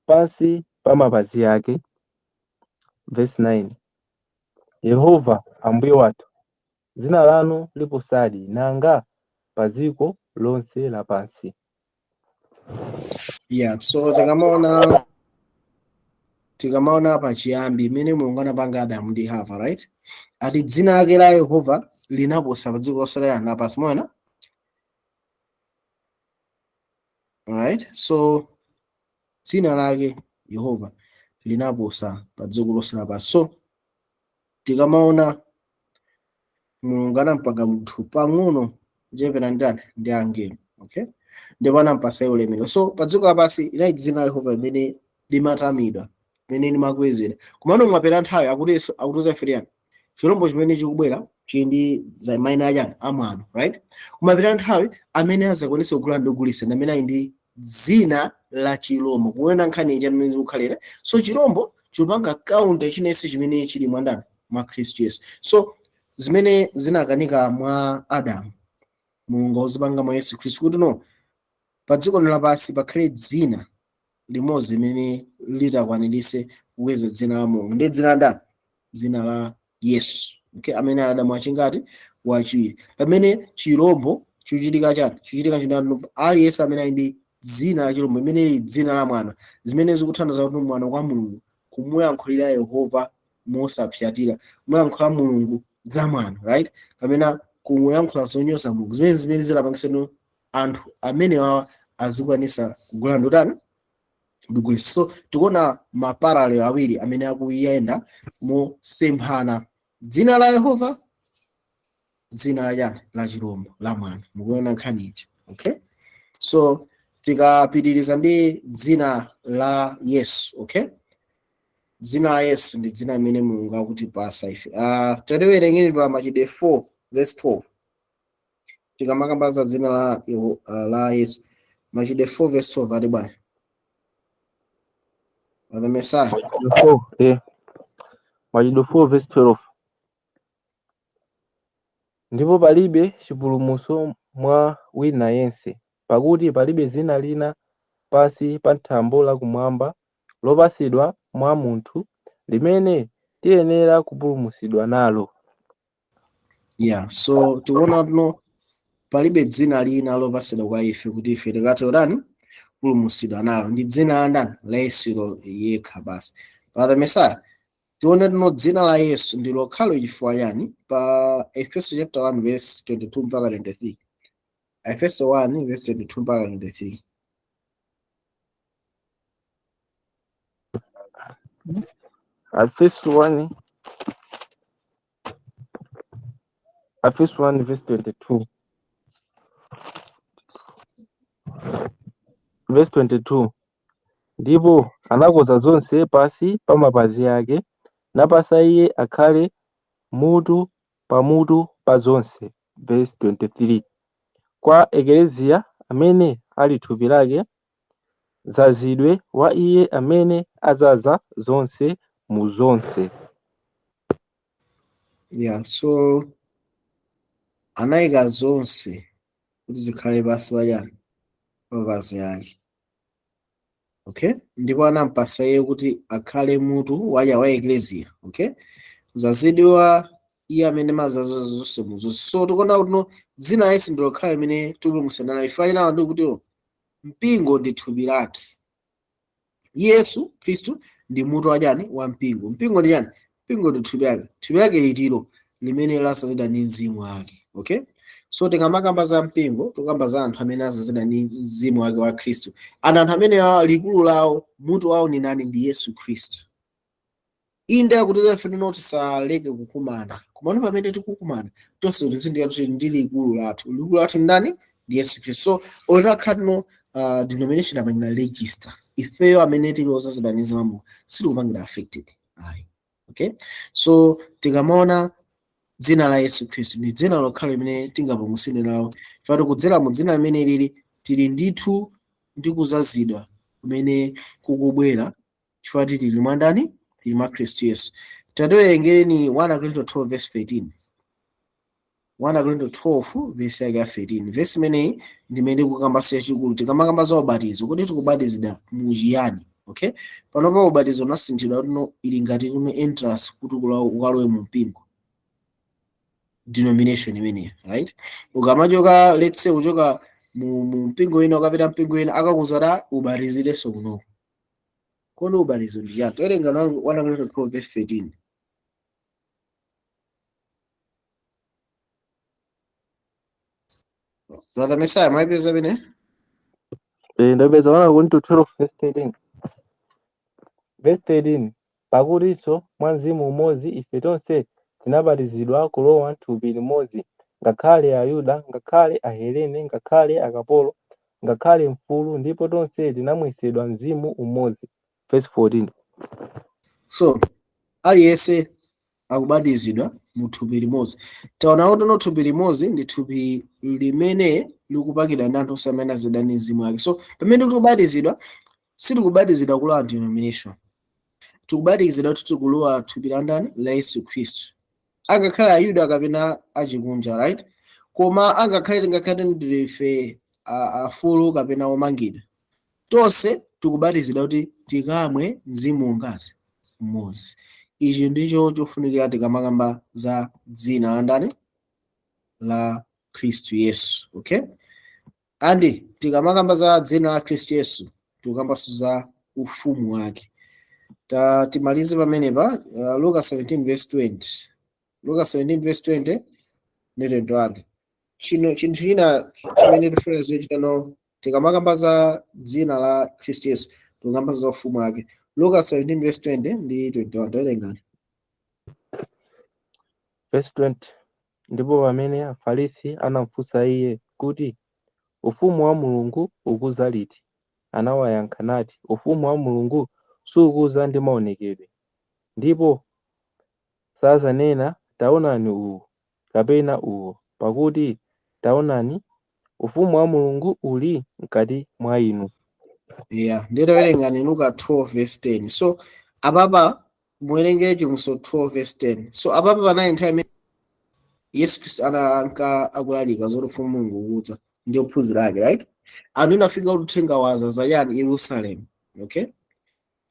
pansi pa mapazi ake. Verse 9. Yehova Ambuye wathu, dzina lanu liposadi nanga pa dziko lonse lapansi. Yeah, so tikamaona pachiyambi imene Mulungu anapanga Adamu ndi Hava, right, ati dzina lake la Yehova linaposa pa dziko lonse lapansi, mwaona? Alright, so dzina lake Yehova linaposa pa dziko lonse lapansi. So tikamaona Mulungu anampanga munthu pang'ono kuchepera ndani? Ndi angelo, okay, ndipo anampasa iye ulemerero. So pa dziko lapansi inali dzina la Yehova limene limatamidwa, limene limakwezera. Komano mwapera nthawi akutiuza ife yani, chirombo chimene chikubwera chili ndi za mayina achani? Amwano, right? Kumapita nthawi amene azakwanisa kugula ndi kugulitsa ndi amene ali ndi dzina la chirombo. Kuona nkhani ija mmene zikukhalira, so chirombo chikupanga counter chinense chimene chili mwa ndani? Mwa Khristu Yesu. So zimene zinakanika mwa Adamu, Mulungu akuzipanga mwa Yesu Khristu, kuti no, pa dziko lino lapansi pakhale dzina limodzi limene litakwanirise kukweza dzina la Mulungu, ndi dzina la ndani? Dzina la Yesu, okay, amene ali Adamu wachingati? Wachiwiri. Pamene chirombo chikuchitika chani? Chikuchitika chinani? Aliyense amene ali ndi dzina la chirombo, imene lili dzina la mwana, zimene zikuthandiza kuti mwana kwa Mulungu kumuyankhulira Yehova mosapyatira, kumuyankhula Mulungu za mwano, right, kapena kumuyankhula zonyoza Mulungu, zimene zilapangisa anthu amene wawa azikwanisa kugula ndotani? Kugulitsa. So tikuona ma parallel awiri amene akuyenda mosemphana: dzina la Yehova, dzina la chani? La chirombo, la mwana. Mukuona nkhani iji? Okay, so tikapitiriza ndi dzina la Yesu, okay, dzina la Yesu ndi dzina limene Mulungu akutipasa ife. Tatiwerengeni pa Machitidwe 4 verse 12. Tikamakamba za dzina la Yesu, Machitidwe 4 verse 12 ati bwanji, the Messiah? Machitidwe 4, Machitidwe 4 verse 12. Ndipo palibe chipulumutso mwa wina yense, pakuti palibe dzina lina pansi pa thambo lakumwamba lopatsidwa mwa munthu limene tiyenera kupulumutsidwa nalo. Yeah, so tikuona tuno palibe dzina lina lopatsidwa kwa ife kuti ife tikathe kutani? Kupulumutsidwa nalo, ndi dzina la ndani? La Yesu yekha basi. Pa the Messiah, tione tuno dzina la Yesu ndi lokhalo. Chifukwa chani? Pa Efeso chapter 1 verse 22 mpaka 23. Efeso 1 verse 22 mpaka 23. Efeso 1, Efeso 1 verse 22. Verse 22. Ndipo anakonza zonse pansi pa mapazi ake, napasa iye akhale mutu pamutu pa zonse. Verse 23. Kwa Eklesia amene ali thupi lake, mdzazidwe wa iye amene adzaza zonse mu zonse. Yeah, so anayika zonse kuti zikhale pansi pachani? Mapazi ake, okay, ndipo anampasa iye kuti akhale mutu waja wa eklesia, okay, mdzazidwe iye amene amadzaza zonse mu zonse. So tikuona kuti no, dzina la Yesu ndi lokhala imene tikupulumutsidwa nalo. Ife achinawa ndi kuti mpingo ndi thupi lake. Yesu Khristu ndi mutu wachani? Wa mpingo. Mpingo ndi chani? Mpingo ndi thupi lake. Thupi lake litiro? Limene lasazidwa ndi mzimu wake, okay. So tikamakamba za mpingo, tikamba za anthu amene azazidwa ndi mzimu wake wa Khristu. Ana anthu amene likulu lawo, mutu wawo ni nani? Ndi Yesu Khristu. Inde, akutiza ife tino tisaleke kukumana, komano pamene tikukumana tonse tizindikira kuti ndi likulu lathu. Likulu lathu ndani? Ndi Yesu Khristu. So oletakhala tino denomination apangira register, ifeyo amene tili ozazidwa ndi mzimu wa Mulungu sitikupangira affected ayi. Okay, so tikamaona dzina la Yesu Khristu, ndi dzina lokhala limene tingapulumutsidwe nawo, chifukwa kudzera mu dzina limene lili tili ndithu ndi kuzazidwa kumene kukubwera, chifukwa tili mwa ndani? Tili mwa Khristu Yesu. Tatiwerengereni 1 Korinto 12 verse 13. 1 Korinto 12 verse yake ya 13. Verse imeneyi ndimene tikukamba yachikulu tikamakamba za ubatizo, kuti tikubatizidwa mu chiyani? Okay, panopa ubatizo unasinthidwa kuno, ili ngati kuno entrance kuti ukalowe mu mpingo, denomination imeneyi, right? Ukamachoka, let's say uchoka mu mpingo wina ukapita mpingo wina, akakuza ubatizirenso kunoko. Kodi ubatizo ndi chiyani? Towerenga 1 Korinto 12 verse 13. Brother Messiah, mwayipeza pene? Ndapeza 1 Korinto 12 verse 13. Verse 13, pakutinso mwa mzimu umodzi ife tonse tinabatizidwa kulowa m'thupi limodzi, ngakhale Ayuda, ngakhale Ahelene, ngakhale akapolo, ngakhale mfulu, ndipo tonse tinamwetsedwa mzimu umodzi. Verse 14. So aliyense akubatizidwa mu thupi limodzi. Taona kuti no thupi limodzi ndi thupi limene likupangidwa ndi anthu onse amene azidwa ndi mzimu wake. So pamene tikubatizidwa, sitikubatizidwa kulowa denomination, tikubatizidwa kuti tikulowa thupi la ndani? La Yesu Khristu, angakhale Ayuda kapena achikunja, right? Koma angakhale tingakhale ndife afulu kapena omangidwa, tonse tikubatizidwa kuti tikamwe mzimu ngati mmodzi. Ichi ndicho chofunikira tikamakamba za dzina la ndani? La Khristu Yesu. Okay, and tikamakamba za dzina la Khristu Yesu, tikukambanso za ufumu wake. Ta timalize pamenepa. Luka 17 verse 20. Luka 17 verse 20 ndi 21. Chino chinthu china chimene tifuna zochita, tikamakamba za dzina la Khristu Yesu, tikukamba za ufumu wake. Luka 17 verse 20 ndi 21, tawerengani. Verse 20, ndipo pamene Afarisi anamufunsa iye kuti ufumu wa Mulungu ukuza liti, anawayankha nati, ufumu wa Mulungu sukuza ndi maonekedwe, ndipo sazanena taonani uwu kapena uwo, pakuti taonani ufumu wa Mulungu uli mkati mwa inu. Yeah, ndiye tawerengani Luka 12 verse 10. So apapa muwerenge Chivumbulutso 12 verse 10. So apapa panali nthawi imene Yesu Khristu ananka akulalika zoti ufumu wa Mulungu ukudza ndi ophunzira ake, right? Anthu inafika kuti uthenga wazaza yani Yerusalemu, okay?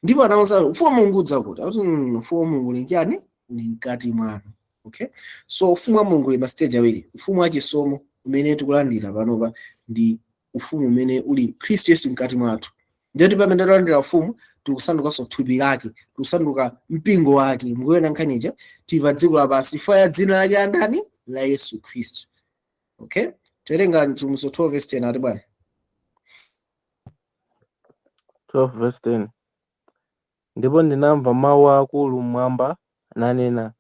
Ndipo anawuza ufumu wa Mulungu udza kuti, akuti ufumu wa Mulungu uli chani? Uli mkati mwanu. Okay, so ufumu wa Mulungu uli ma stage awiri. Ufumu wa chisomo umene tikulandira panopa ndi ufumu umene uli Khristu Yesu mkati mwathu. Ndiye pamene talandira ufumu, tikusandukanso thupi lake, tikusanduka mpingo wake. Mukuona nkhani ija, tili pa dziko lapansi chifukwa ya dzina lake la ndani? La Yesu Khristu. Okay, tawerenga Chivumbulutso 12 verse 10, ati bwana? 12 verse 10, ndipo ndinamva mawu akulu mmwamba nanena,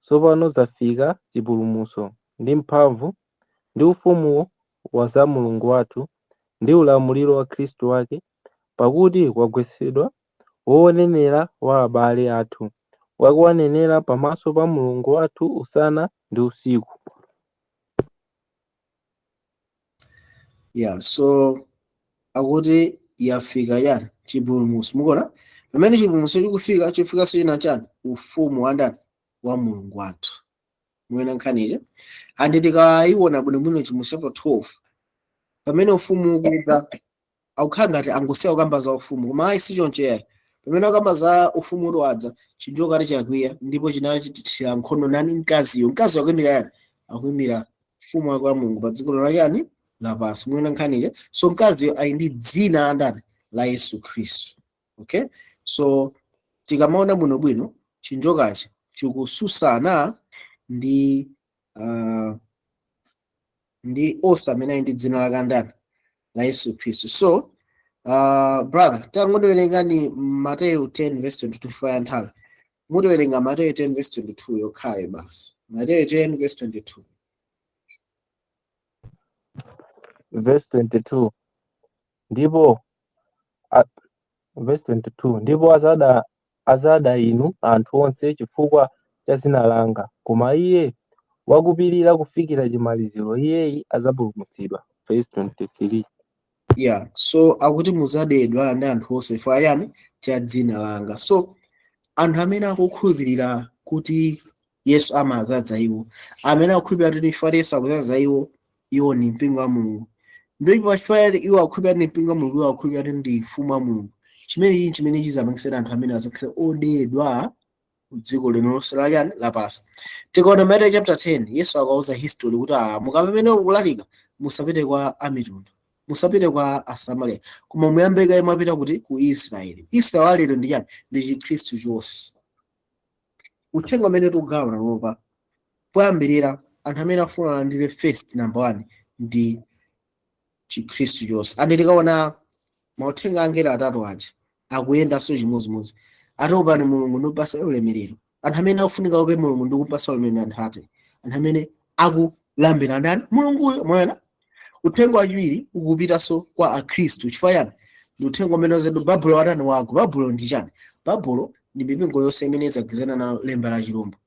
tsopano zafika chipulumutso ndi mphamvu ndi ufumu wa za Mulungu wathu ndi ulamuliro wa Khristu wake, pakuti kwagwetsedwa wonenera wa abale athu, wakuwanenera pamaso pa Mulungu wathu usana ndi usiku. Yeah, so akuti yafika yani chipulumutso. Mukuona pamene chipulumutso chikufika, chifikanso china chani? Ufumu wa ndani? Wa Mulungu wathu. Mukuona nkhani ija, and tikayiona bwinobwino Chivumbulutso chapter 12, pamene ufumu ukudza, akukhala ngati angosiya kukamba za ufumu, koma ayi, sichoncho yayi. Pamene akamba za ufumu kuti wadza, chinjoka chakwiya ndipo chinachitira nkhondo nani? Mkaziyo. Mkazi akuyimira yani? Akuyimira ufumu wake wa Mulungu pa dziko la yani lapansi. Mukuona nkhani ija? So mkaziyo ali ndi dzina la ndani? La Yesu Khristu. Okay, so tikamaona bwinobwino, chinjokachi chikususana ndi Ndi onse amene ali ndi dzina la kandani la Yesu Khristu. So brother, tangotiwerengani Mateyu 10 verse 22 fa nthawi. Mutiwerenga Mateyu 10 verse 22 yokhayo basi. Mateyu 10 verse 22. Verse 22, ndipo verse 22, ndipo azada inu anthu onse chifukwa cha dzina langa, koma iye wakupirira kufikira chimaliziro, iyeyi adzapulumutsidwa. Verse 23. Yeah, so akuti muzadedwa ndi anthu onse chifukwa chani? Cha dzina langa. So anthu amene akukhulupirira kuti Yesu amadzadza iwo, amene akukhulupirira kuti chifukwa Yesu akudzaza iwo, iwo ndi mpingo wa Mulungu, ndipo chifukwa iwo akukhulupirira ndi mpingo wa Mulungu, iwo akukhulupirira kuti ndi mfumu wa Mulungu, chimene ichi chimene chizapangitsira anthu amene azakhale odedwa dziko lino lonse la chani lapansi. Tikaona Mateyu chapter 10, Yesu akauza history kuti mukapamene kulalika musapite kwa amitundu, musapite kwa Asamariya, koma muyambe kaye mwapita kuti ku Israeli. Israeli walero ndi chani? Ndi Chikhristu chonse. Uthenga umene tikugawana panopa, poyambirira anthu amene afuna alandire first, number one, ndi Chikhristu chonse. And tikaona mauthenga angelo atatu aja akuyendanso chimodzimodzi, atiopani Mulungu ndikupasa ulemerero. Anthu amene akufunika ope Mulungu ndikupasa ulemerero, anthu ati anthu amene akulambira ndani? Mulunguyo. Mwaona, uthenga wachiwiri ukupitanso kwa Akhristu. Chifukwa chani? Ndi uthenga umene wazedu Babulo watani wagwa. Babulo ndi chani? Babulo ndi mipingo yonse imene izagwizana nayo lemba la chilombo.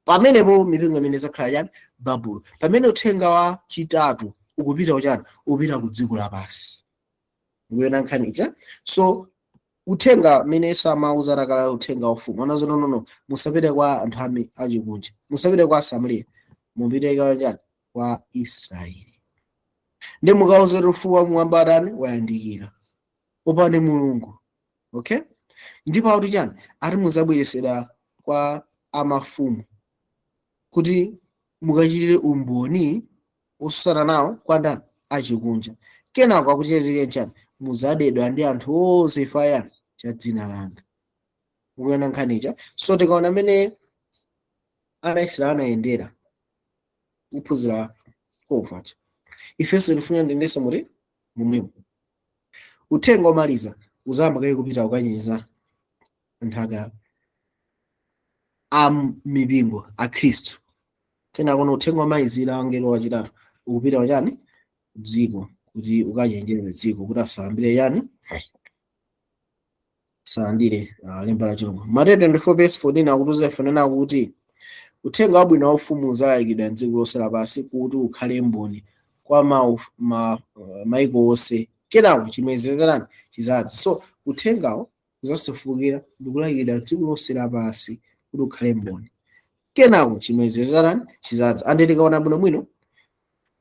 Pamenepo mipingo imene izakhala chani? Babulo. Pamene uthenga wa chitatu ukupita kuchani? Ukupita ku dziko lapansi. Ndikuona nkhani ija. So uthenga amene Yesu amauza atakala uthenga wa ufumu, anazo no, no, no, musapite kwa anthu achikunja, musapite kwa Asamariya, mupite kwa chani? Kwa Israeli, ndi mukauze ufumu wa mwamba adani wayandikira, opani Mulungu. Okay, ndipo akuti chani? Ati muzabweresera kwa amafumu kuti mukachitire umboni osusana nawo kwa ndani? Achikunja. Kenako akuchezere chani? Muzadedwa ndi anthu onse chifukwa cha dzina langa. Mukuona nkhanicha? So tikaona amene ana Israeli anayendera kuphunzira kovacha, ifenso tifuna ndiyendenso muti momwemo. Uthenga omaliza uzayamba kaye kupita kukanyiza anthu aka a mipingo a Khristu. Kenako uthenga omalizira angelo wachitatu ukupita kuchani? Dziko, kuti ukachenjere dziko kuti asalambire yani? Asalandire lemba la chilombo. Mateyu 24 verse 14 akutiuza ife nena kuti uthenga wabwino wa ufumu uzalalikidwa mdziko lonse lapansi kuti ukhale mboni kwa maiko onse, kenako chimwezezerani chizadza. So uthengawo uzasefukira ndikulalikidwa dziko lonse lapansi kuti ukhale mboni, kenako chimwezezerani chizadza. And tikaona bwinobwino,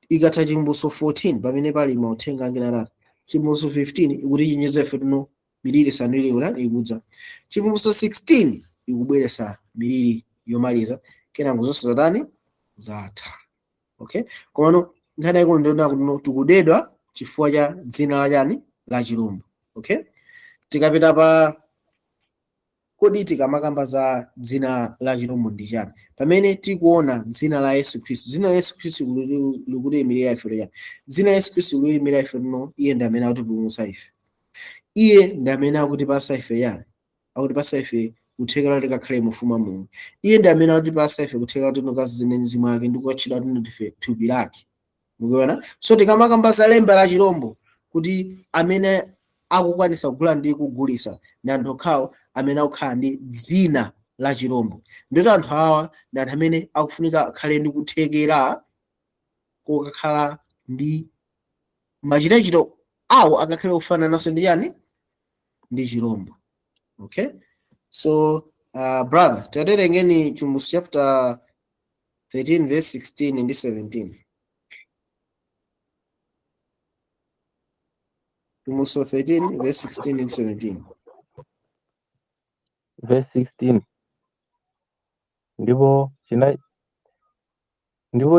ikatha Chivumbulutso 14 pamene pali mauthenga angelo atatu, Chivumbulutso 15 ikuti chenjeza ife tuno miliri isanu ili kuti ikudza. Chivumbulutso 16 ikubweretsa miliri yomaliza, kenako zonse zatani? Zatha. Okay, komano nkhani yaikulu ndiona kuti no tikudedwa chifukwa cha dzina la chani? La chilombo. Okay, tikapita pa kodi tikamakamba za dzina la chilombo ndi chani? Pamene tikuona dzina la Yesu Khristu, dzina la Yesu Khristu likutiyimirira ife chani? Dzina la Yesu Khristu likuyimirira ife no iye ndi amene akutipulumutsa ife, iye ndi amene akutipasa ife yani? Akutipasa ife kuthekera kuti tikakhale mu ufumu wa Mulungu. Iye ndi amene akutipasa ife kuthekera kuti tikazine mzimu wake ndi kukatchedwa kuti ndife thupi lake. Mukuona? So tikamakamba za lemba la chilombo, kuti amene akukwanisa kugula ndi kugulisa ndi anthu okhawo amene akukhala ndi dzina la chilombo, ndito anthu awa ndi anthu amene akufunika akhale ndi kuthekera kokakhala ndi machitachito awo akakhale kufanananso ndi chani? Ndi chilombo. Okay, so brother, taterengeni Chivumbulutso chapter 13 verse 16 ndi 17. Chivumbulutso 13 verse 16 ndi 17. Verse 16, ndipo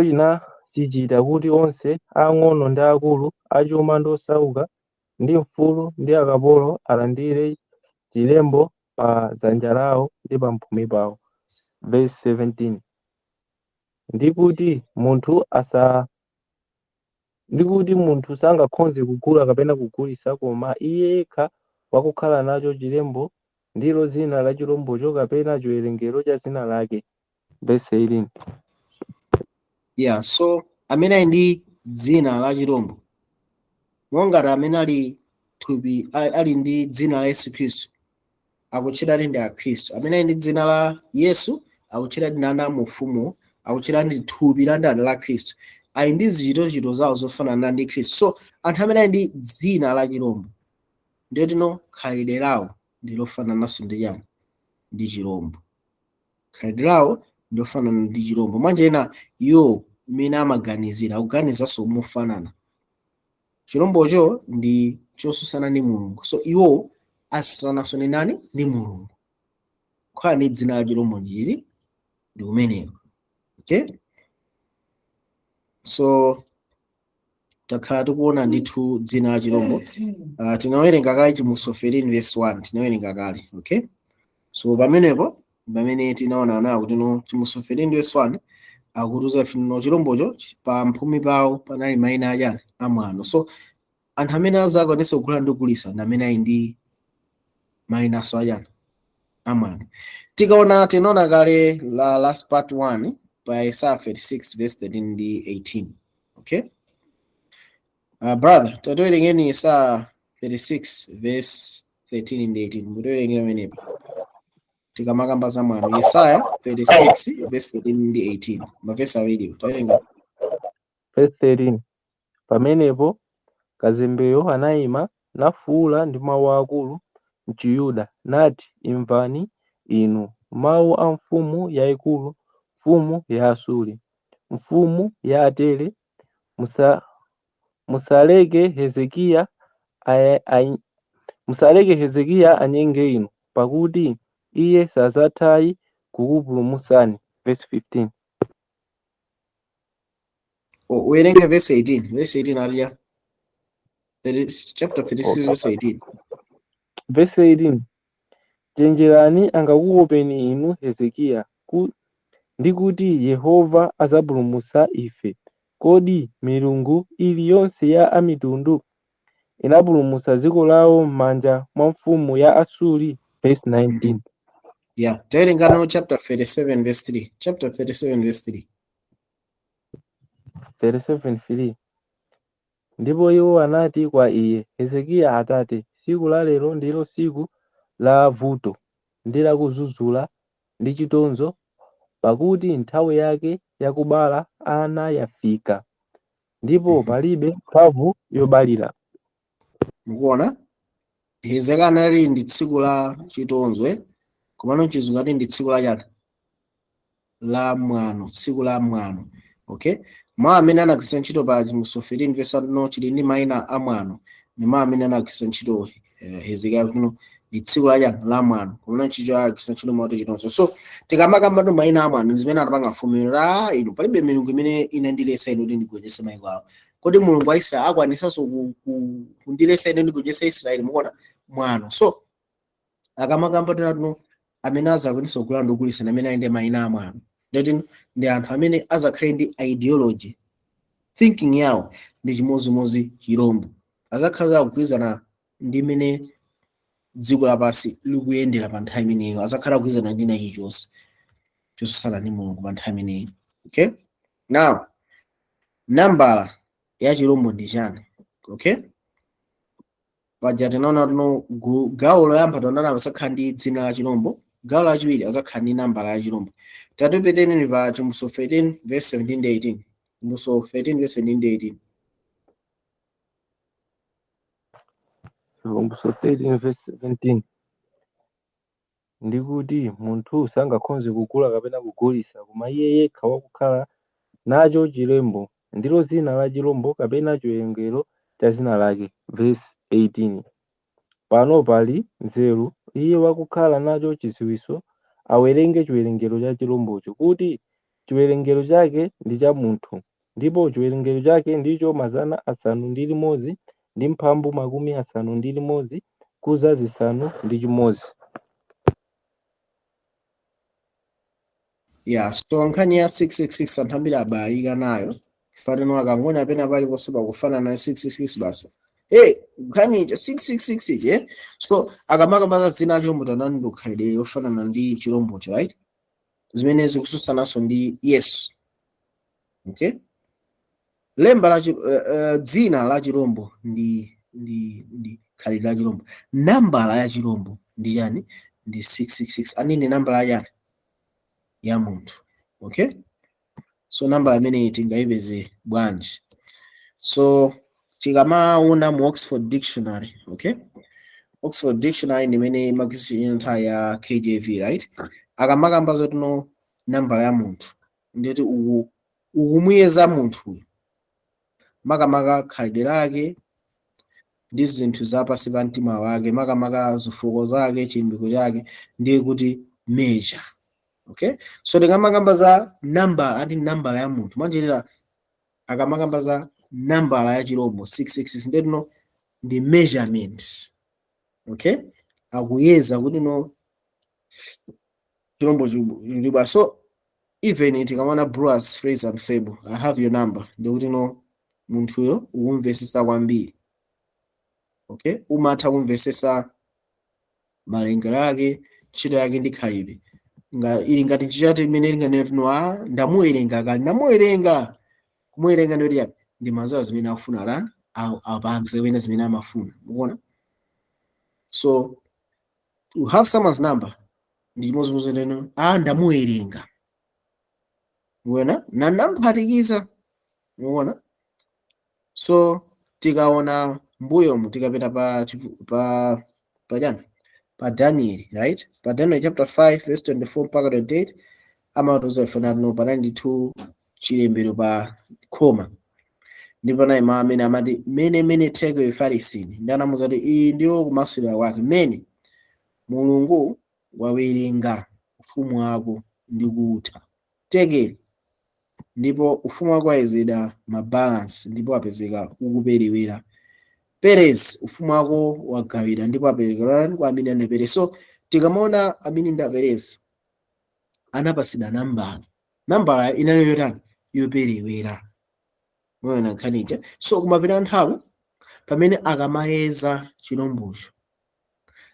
chinachichita kuti onse ang'ono ndi akulu, achuma ndi osauka, ndi mfulu ndi akapolo alandire chilembo pa dzanja lawo ndi pamphumi pawo. Verse 17, ndi kuti munthu Ndi kuti munthu sangakhoze kugula kapena kugulitsa, koma iye yekha wakukhala nacho chilembo, ndilo dzina la chilombocho kapena chiwerengero cha dzina lake. Verse 18. Yeah, so amene ali ndi dzina la chilombo, mongati amene ali thupi, ali ndi dzina la Yesu Khristu, akutchedwa ndi akhristu. Amene ali ndi dzina la Yesu akutchedwa ndi ana mu ufumu, akutchedwa ndi thupi la ndani? La Khristu. Ali ndi zichitochito zawo zofanana ndi Khristu. So anthu amene ali ndi dzina la chilombo, ndiye tino khalidwe lawo ndi lofanananso ndi chani? Ndi chilombo. Khalidwe lawo ndi lofanana ndi chilombo. Mwanjira ina, iwo mmene amaganizira, akuganizanso mofanana. Chilombocho ndi chosusana ndi Mulungu, so iwo asusananso ndi nani? Ndi Mulungu. Kukhala ndi dzina la chilombo ndili ndi umenewo. Okay, so takhala tikuona ndithu dzina la chilombo. Tinawerenga kale Chivumbulutso 13 verse 1, tinawerenga kale. Okay, so pamenepo pamene tinaona nawo kuti no, Chivumbulutso 13 verse 1 akutiuza ife no, chilombocho pa mphumi pawo panali mayina achani? Amwano. So anthu amene azakwanisa kugula ndi kugulitsa ndi amene ali ndi mayinaso achani? Amwano. Tikaona, tinaona kale la last part 1 pa Yesaya 36 verse 13 ndi 18. Okay, brother, tatiwerengeni Yesaya 36 verse 13 ndi 18. Mutiwerengera pamenepa tikamakamba za mwano. Yesaya 36 verse 13 ndi 18, mavesi awiriwo tawerenga. Verse 13. Pamenepo kazembeyo anayima nafuwula ndi mawu akulu mchiyuda nati, "Imvani inu mawu a mfumu yayikulu, mfumu ya Asuri, mfumu ya atere: musaleke Hezekiya musaleke Hezekiya anyenge inu, pakuti iye sadzathayi kukupulumutsani." Verse 15. Uwerenge verse 18. Verse 18 aliya chapter 36 verse 18. Verse 18. Chenjerani angakukopeni inu Hezekiya ndi kuti, "Yehova adzapulumutsa ife." Kodi milungu iliyonse ya amitundu inapulumutsa dziko lawo m'manja mwa mfumu ya Asuri? Verse 19. Yeah, tawerengano chapter 37 verse 3, chapter 37 verse 3. 37:3. Ndipo iwo anati kwa iye, "Hezekiya atate, tsiku la lero ndilo tsiku la vuto ndi la kudzudzula ndi chitonzo, pakuti nthawi yake yakubala ana yafika, ndipo palibe mphamvu yobalira." Mukuona, Hezekiya anali ndi tsiku la chitonzo, komano Chizungu ati ndi tsiku la chani? La mwano, tsiku la mwano. Okay, mawu amene anagwiritsa ntchito pa Chivumbulutso 13 verse 1 no, chili ndi mayina a mwano, ndi mawu amene anagwiritsa ntchito Hezekiya kuti no, ndi tsiku la chani? La mwano. Komano ntchito agwiritsa ntchito mawu chitonzo. So tikamakamba ndo mayina a mwano, zimene atapanga mfumu la inu, palibe milungu imene inandiletsa inu kuti ndigonjetse mayiko awo. Kodi Mulungu wa Israeli akwanisanso kundiletsa ine ndigonjetse Israeli? Mukuona mwano? So akamakamba tinatuno, amene azakwanisa kugula ndi kugulitsa amene ali ndi mayina a mwano, ndeti ndi anthu amene azakhale ndi ideology, thinking yawo ndi chimozimozi chirombo, azakhala akugwirizana ndi mmene dziko lapansi likuyendera pa nthawi imeneyo, azakhala akugwirizana ndi chilichonse chosusana ndi Mulungu pa nthawi imeneyo. Okay, now nambala ya chirombo ndi chani? Okay, paja tinaona tuno gawo loyamba taonana azakhala ndi dzina la chirombo, gawo lachiwiri azakhala ndi nambala ya chirombo. Tatipeteni pa Chivumbulutso 13 verse 17 ndi 18. Chivumbulutso 13 verse 17 ndi 18. Chivumbulutso 13 verse 17. Ndi kuti munthu sangakhoze kugula kapena kugulitsa, koma iye yekha wakukhala nacho chilembo, ndilo dzina la chirombo kapena chiwerengero cha dzina lake. Verse 18. Pano pali nzeru: iye wakukhala nacho chidziwitso awerenge chiwerengero cha chirombocho, kuti chiwerengero chake ndi cha munthu, ndipo chiwerengero chake ndicho 661 6. Yeah, so nkhani ya 666 anthu ambiri abalika nayo. Pateno akangona pena paliponse pakufanana 666 basa, hey, nkhani 666, eh? So akamakamba za dzina la chilombo, tanani ndi khalidwe lofanana ndi chilombocho, right? Zimene zikususananso ndi Yesu, okay? Lemba la dzina la chilombo ndi khalidwe la chilombo. Nambala ya chilombo ndi chani? Ndi 666. Anini nambala ya chani? Ya munthu, okay? So nambala imeneyi tingayipeze bwanji? So tikamaona mu Oxford Dictionary, okay, Oxford Dictionary ndi imene imagwiritsa nthawi ya KJV, right? Akamakamba zotino nambala ya munthu, ndeti uku ukumuyeza munthuyu makamaka khalidwe lake ndi zinthu zapasi pa mtima wake, makamaka zifuko zake, chilimbiko chake, ndiye kuti measure, okay? So tikamakamba za nambala, ati nambala ya munthu mwanjerera, akamakamba za nambala ya chilombo 666, ndetino ndi measurement, okay? Akuyeza kuti no chilombo chilibwa. So even tikamaona Brewers Phrase and Fable, "I have your number," ndikuti no munthuyo ukumvesesa kwambiri, okay? Umatha kumvesesa malengero ake, ntchito yake ndi khalidwe. Nga ili ngati nchichati imene linganene tino a ndamuwerenga kale, ndamuwerenga. Kumuwerenga ndoti yapi? Ndi mazawa zimene akufuna rani apange kapena zimene amafuna, mukuona? So to have someone's number ndi chimodzimodzi ndeno a ndamuwerenga, mukuona? Na ndamphatikiza, mukuona? So tikaona mbuyomu, tikapita pa pa chani, pa Daniel, right? Pa Daniel chapter 5 verse 24 mpaka 28, amatiuza ife nati panali ndithu chilembero pa khoma, ndipo panali mawu amene amati mene mene tekel ufarisini, ndi anamuza kuti iyi ndiyo kumasulira kwake: mene Mulungu wawerenga ufumu wako ndi kutha, tekeli, ndipo ufumu wako wayezedwa mabalansi ndipo apezeka ukuperewera. Perez, ufumu wako wagawidwa ndipo aperekedwa kwa Amene ndi Perez. So tikamaona Amene ndi Perez anapasidwa nambala, nambala inali yotani? Yoperewera, muona nkhanija? So kumapita nthawi, pamene akamayeza chilombocho,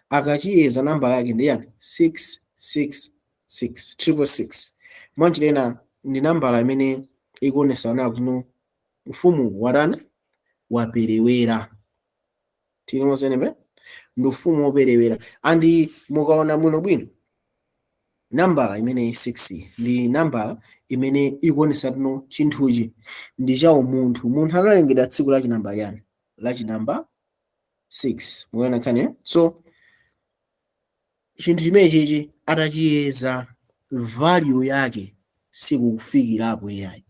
akachiyeza, nambala yake ndi yani? 666, 666. Mwanjira ndi nambala imene ikuonesa nayo kuti ufumu watani? Waperewera. Tilimozenepe ndi ufumu woperewera. And mukaona bwinobwino, nambala imene 6 ndi nambala imene ikuonesa tino chinthuchi ndi cha umunthu. Munthu analengedwa tsiku la chinamba yani? La chinamba 6, mukuona nkhani, eh? So chinthu chimene chichi atachiyeza, value yake sikukufikirapo iyayi.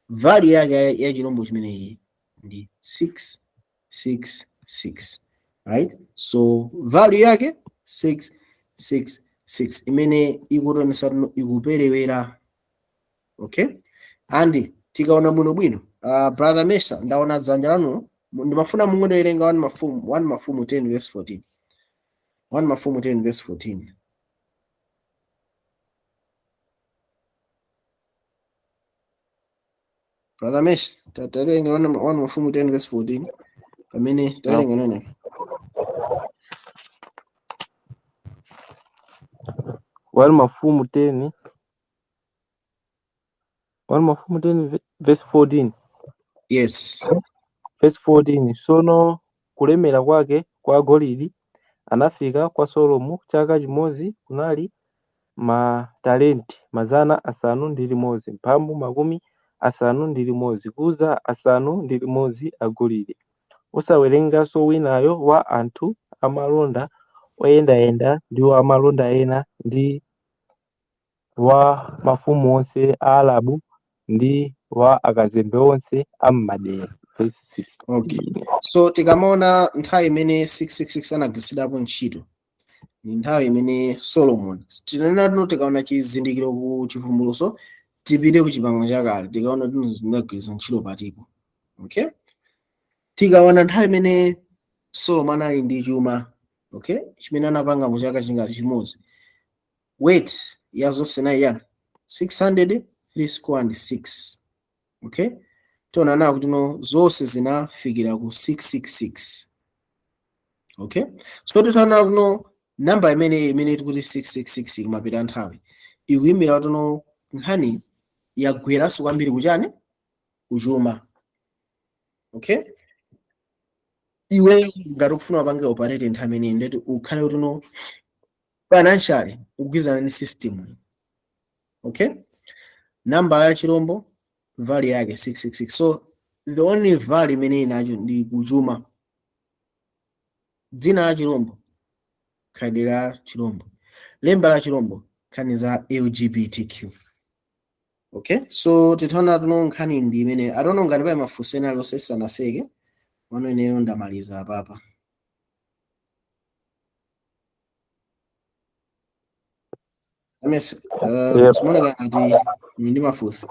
Value yake ya chilombo chimenechi ndi 666, right? So value yake 666 imene ikuonesa tino ikuperewera, okay? And tikaona bwinobwino, brother Mesa, ndaona dzanja lanu, ndimafuna mungowerenga 1 Mafumu, 1 Mafumu 10 verse 14, 1 Mafumu 10 verse 14. Brother Mesa, tawerenga 1 Mafumu 10 verse 14 pamene tawerenga nene. 1 Mafumu 10, 1 Mafumu 10 verse 14. Yes. Verse 14: Sono kulemera kwake kwa golide anafika kwa Solomo chaka chimodzi kunali matalenti 660 kuza 6 agolide, osawerenganso winayo wa anthu amalonda oyendayenda ndi amalonda ena ndi wa mafumu onse a Arabu ndi wa akazembe onse a m'madera. Verse Okay. 16. So tikamaona nthawi imene 666 anagwiritsidwapo ntchito ni nthawi imene Solomon, tinena tino tikaona chizindikiro ku Chivumbulutso, tipite ku Chipangano Chakale, tikaona tino zinagwiritsa ntchito patipo, okay? Tikaona nthawi imene Solomon anali ndi chuma, okay, chimene anapanga mu chaka chingati? Chimodzi, weight ya zonse nayi yani? 600 3 score and 6, okay? Tiona nawo kuti no, zonse zinafikira ku 666. Okay, so titaona kuti no, namba imene tikuti 666 kumapita nthawi ikuyimira kuti no, nkhani yagweranso kwambiri kuchani? Kuchuma. Okay, iwe ngati ukufuna upange operate nthawi imeneyi, ndeti ukhale kuti no, financially ukugwizana ndi system. Okay, nambala ya chirombo, value yake 666. So the only value imene inacho ndi kuchuma. Dzina la chirombo, khalidwe la chirombo, lemba la chirombo, nkhani za LGBTQ. Okay, so titaona tuno nkhani ndi imene. I don't know ngati pali mafunso ena alionse sanaseke pano. Ineyo ndamaliza apapa. Ames, Yep. simoneka ngati muli ndi mafunso.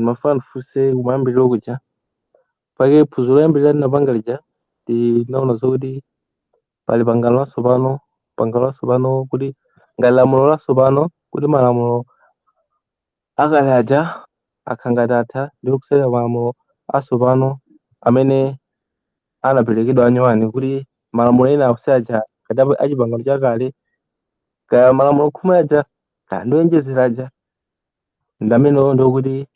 Mafuna ndifunse kumayambiriro kuja pake phunziro loyambirira linapanga lija, tinaona zokuti pali pangano latsopano, pangano latsopano kuti ngati lamulo latsopano, kuti malamulo akale aja akhala ngati atha ndi kusayina malamulo atsopano amene anaperekedwa anyuwani, kuti malamulo ena onse aja ngati achipangano chakale, kaya malamulo 10 aja, kaya ndionjezera aja, ndi amenewo ndikuti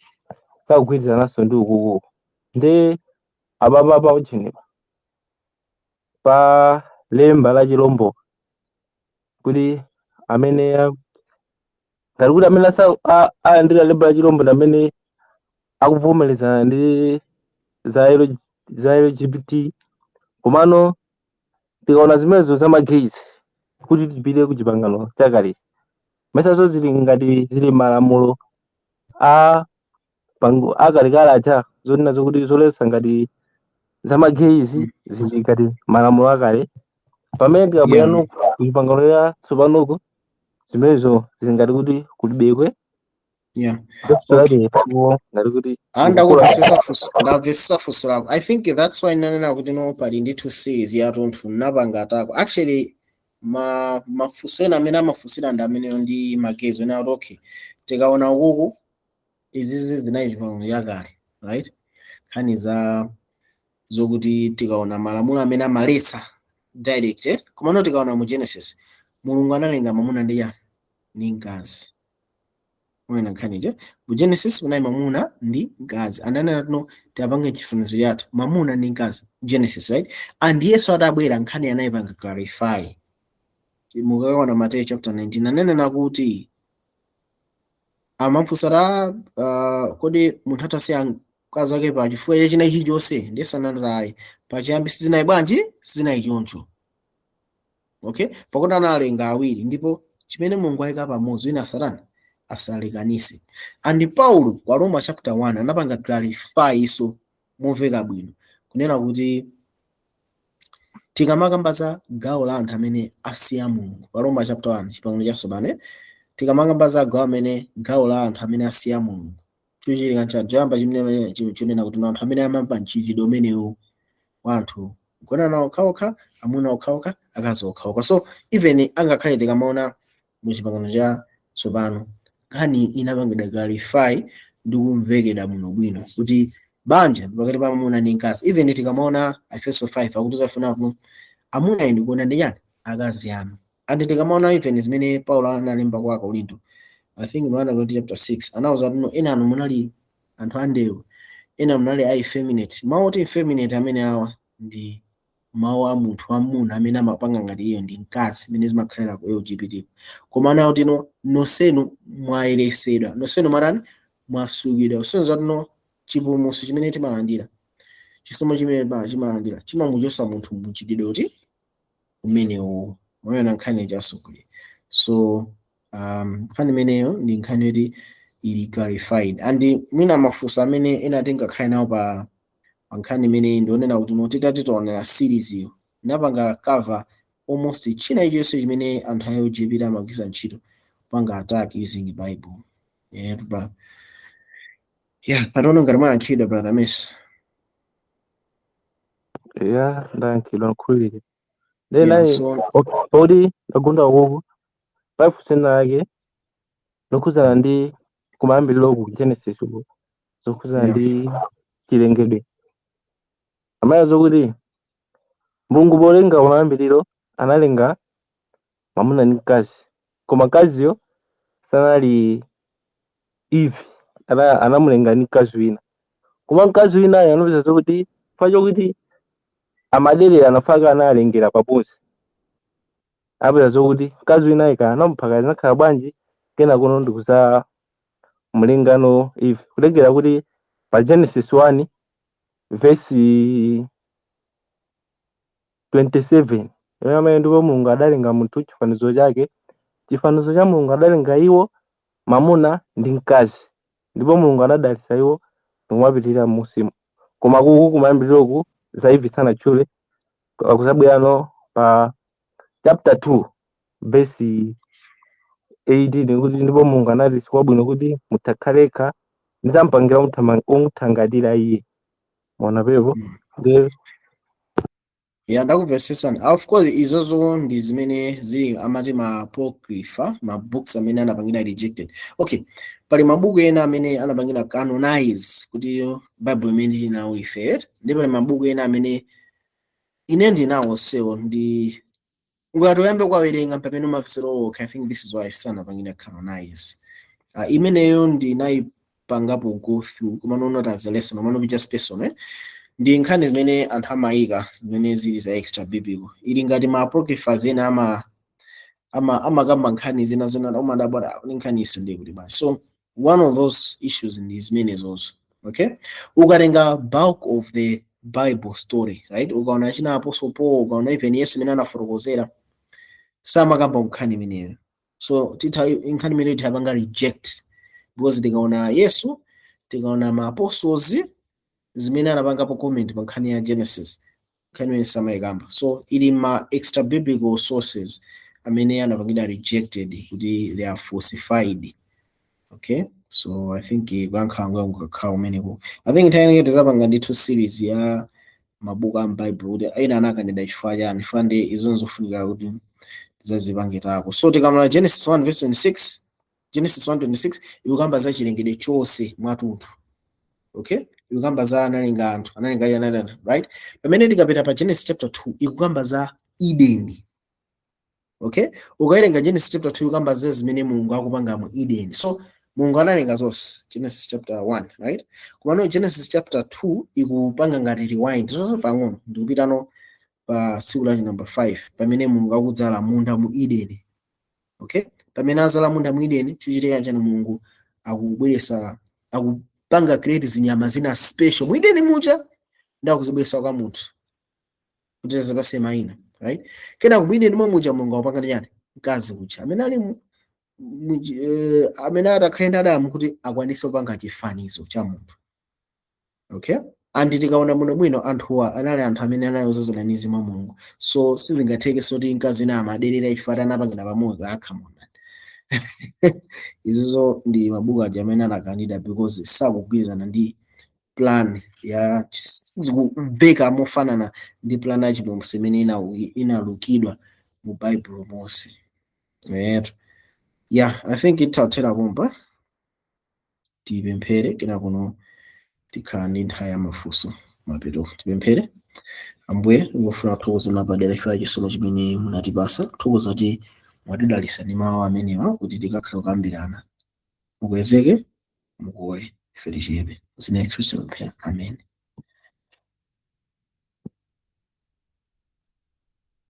sakugwirizananso ndi ukuku. Ndi apapa pa ujenipa pa lemba la chilombo, kuti amene ngati kuti amene alandira lemba la chilombo ndi amene akuvomerezana ndi za LGBT. Komano tikaona zimenezo za ma gays, kuti tipite ku chipangano chakale, mesazo zili ngati zili malamulo a pango akalekale aja, zonena zokuti zoletsa ngati za ma gays zili ngati malamulo akale, pamene tikabwera ku chipangano cha tsopanoko zimenezo zili ngati kuti kulibekwe. Okay. Ngati kuti Ndakupesesa funso, ndamvesesa funso lako. I think that's why nanena kuti no, pali ndithu series yatunthu napanga atako. Actually ma mafunso ena amene amafunsira ndi ameneyo ndi ma gays ena kuti okay, tikaona ukuku izizi zinali chipangano chakale, right? Nkhani za zokuti tikaona malamulo amene amaletsa direct, eh? Komano tikaona mu Genesis, Mulungu analenga mwamuna ndi yani? Ndi mkazi. Mwena nkhani mu Genesis munali mwamuna ndi mkazi, ananena tino tiapange chifanizo chathu, mwamuna ndi mkazi, Genesis, right? And Yesu atabwera, nkhani anayipanga clarify. Mukaona Mateyu chapter 19, ananena kuti amafunsana, kodi munthu atasiya mkazi wake pa chifukwa chachina chilichonse? Ndiye sananati pachiyambi sizinayi bwanji, sizinayi choncho. Okay, pakuti analenga awiri, ndipo chimene Mulungu ayika pamodzi wina satana asalekanise. And Paulo kwa Roma chapter 1 anapanga clarify iso momveka bwino kunena kuti tikamakamba za gawo la anthu amene asiya Mulungu pa Roma chapter 1, chipangano chatsopano, tikamakamba za gawo amene gawo la anthu amene asiya Mulungu, chochitika choyamba chimene chonena kuti anthu amene amamva mchitidwe umenewu wa anthu kugonana okhaokha, amuna okhaokha, akazi okhaokha. So even angakhale tikamaona mu chipangano cha tsopano, nkhani inapangidwa clarify ndi kumvekedwa muno bwino kuti banja pakati pa amuna ndi mkazi. Even tikamaona Efeso 5, akuti zafuna ku amuna inu kuona ndi chani? Akazi anu. And tikamaona even zimene Paulo analemba kwa Akorinto, I think mu Korinto chapter 6, anawuza kuti ena anu munali anthu andewu, ena munali a effeminate. Mawu oti effeminate amene awa ndi mawu a munthu wamuna amene amapanga ngati iye ndi mkazi, imene zimakhalira ku LGBT. Koma nawo tino nonsenu mwayeresedwa, nonsenu mwatani? Mwasukidwa. Kusonyeza tino chipulumutso chimene timalandira, chisomo chimene chimalandira, chimamuchosa munthu mchitidwe kuti umenewo moyona nkhani chasukuli. So nkhani imeneyo ndi nkhani yoti ili clarified. And mwina mafunso amene ena tingakhale nawo pa nkhani imeneyi ndionena kuti no, titati tionera series iyo, napanga cover almost china ichonse chimene anthu a LGBT amagwiritsa ntchito kupanga attack using Bible. Yeah, bro. Yeah, I don't know ngati mwayankhidwa, brother Miss. Ya, ndayankhidwa, nkhulire. Yeah. Then So okay, poti ndagunda ukuku pafunso lake lokhuzana ndi kumayambiriro ku Genesis uku. Zokhudzana ndi chilengedwe, amayi, zokuti Mulungu polenga kumayambiriro analenga mwamuna ndi mkazi, koma mkaziyo sanali Eve, anamulenga ndi mkazi wina. Koma mkazi winayo anapeza zokuti chifukwa chokuti amaderera, anafaka analengera pamodzi, apeza zokuti mkazi winayo kana anamuphaka, zinakhala bwanji, kena kuno ndikuza mlengano Eve, kutengera kuti pa Genesis 1 verse 27 imene amene, "Ndipo Mulungu adalenga munthu chifanizo chake, chifanizo cha Mulungu adalenga iwo, mwamuna ndi mkazi, ndipo Mulungu anadalitsa iwo," ndikumapitirira m'musimu. Koma kuku kumayambiriroko za Eve sanatchule. Akuzabwerano pa chapter 2 verse 18 kuti, "Ndipo Mulungu anati, sikwabwino kuti munthu yekha, ndidzamupangira womuthangatira iye." Mona pepo ndi Yeah, ndakupesesani. Of course, izozo ndi zimene zili amati ma apocrypha, ma books amene anapangira rejected. Okay, pali mabuku ena amene anapangira canonize kuti Bible imene tili nawo ife, ndi pali mabuku ena amene ine ndinawo sewo, ndi ngati uyambe kuwawerenga pamene umafisira, "Okay, I think this is why sanapangira canonize." Imeneyo ndinayipangapo go through, koma not as a lesson, koma just personal, eh? Ndi nkhani zimene anthu amayika zimene zili za extra biblical, ili ngati ma apocryphas ena amakamba nkhani zina zona umadabwa ndi nkhani iso ndiye kuti basi. So one of those issues ndi zimenezozo. Okay, ukatenga bulk of the Bible story, right, ukaona china Apostle Paul, ukaona even Yesu imene anafotokozera, samakamba nkhani imeneyo. So titha nkhani imeneyo tihapanga reject, because tikaona Yesu, tikaona ma apostles zimene anapangapo comment pa nkhani ya Genesis, nkhani imene samayikamba. So ili ma extra biblical sources amene anapangidwa rejected kuti they are falsified. Okay, so I think kuyankha kwangu kakhala kumeneko. I think nthawi inenge tizapanga ndithu series ya mabuku a m'Bible kuti ena anakanidwa chifukwa chani, chifukwa ndi izo nzofunika kuti tizazipange tako. So tikamala Genesis 1 verse 26, Genesis 1:26 ikukamba za chilengedwe chonse mwathunthu. Okay, ikukamba za analenga anthu, analenga iye, analenga, right? Pamene tikapita pa Genesis chapter 2, ikukamba za Eden. Okay, ukawerenga Genesis chapter 2, ikukamba za zimene Mulungu akupanga mu Eden. So Mulungu analenga zonse Genesis chapter 1, right? Komano Genesis chapter 2 ikupanga ngati rewind zonse pang'ono, ndikupitano pa tsiku la number 5 pamene Mulungu akudzala munda mu Eden. Okay, pamene azala munda mu Eden, chochitika chani? Mulungu akubweresa, akupanga create zinyama zina special mu Eden muja, ndi akuzibweresa kwa munthu kuti zipase mayina, right? Kenako mu Eden muja Mulungu akupanga chani? Mkazi uja amene ali amene adakhale ndi Adamu kuti akwanise kupanga chifanizo cha munthu. Okay, and tikaona muno bwino, anthuwa anali anthu amene anali ozazana ndi mzimu wa Mulungu, so sizingatheke soti mkazi wina amaderera ife ati anapangana pamodzi akhamona. Izizo ndi mabuku aja amene anakanidwa because sakugwirizana ndi plan ya kumveka mofanana ndi plan ya chipulumutso imene inalukidwa mu Bible monse. Right. Yeah, I think ithathera pompa. Tipemphere, kena kuno tikhala ndi nthawi ya mafunso mapeto. Tipemphere. Ambuye, ngofuna kuthokoza mapadera ife chisomo chimene munatipasa, kuthokoza kuti mwatidalitsa ndi mawu amenewa kuti tikakhale kukambirana. Mukwezeke, mukule, ife tichepe. Zina Khristu pemphera, amen.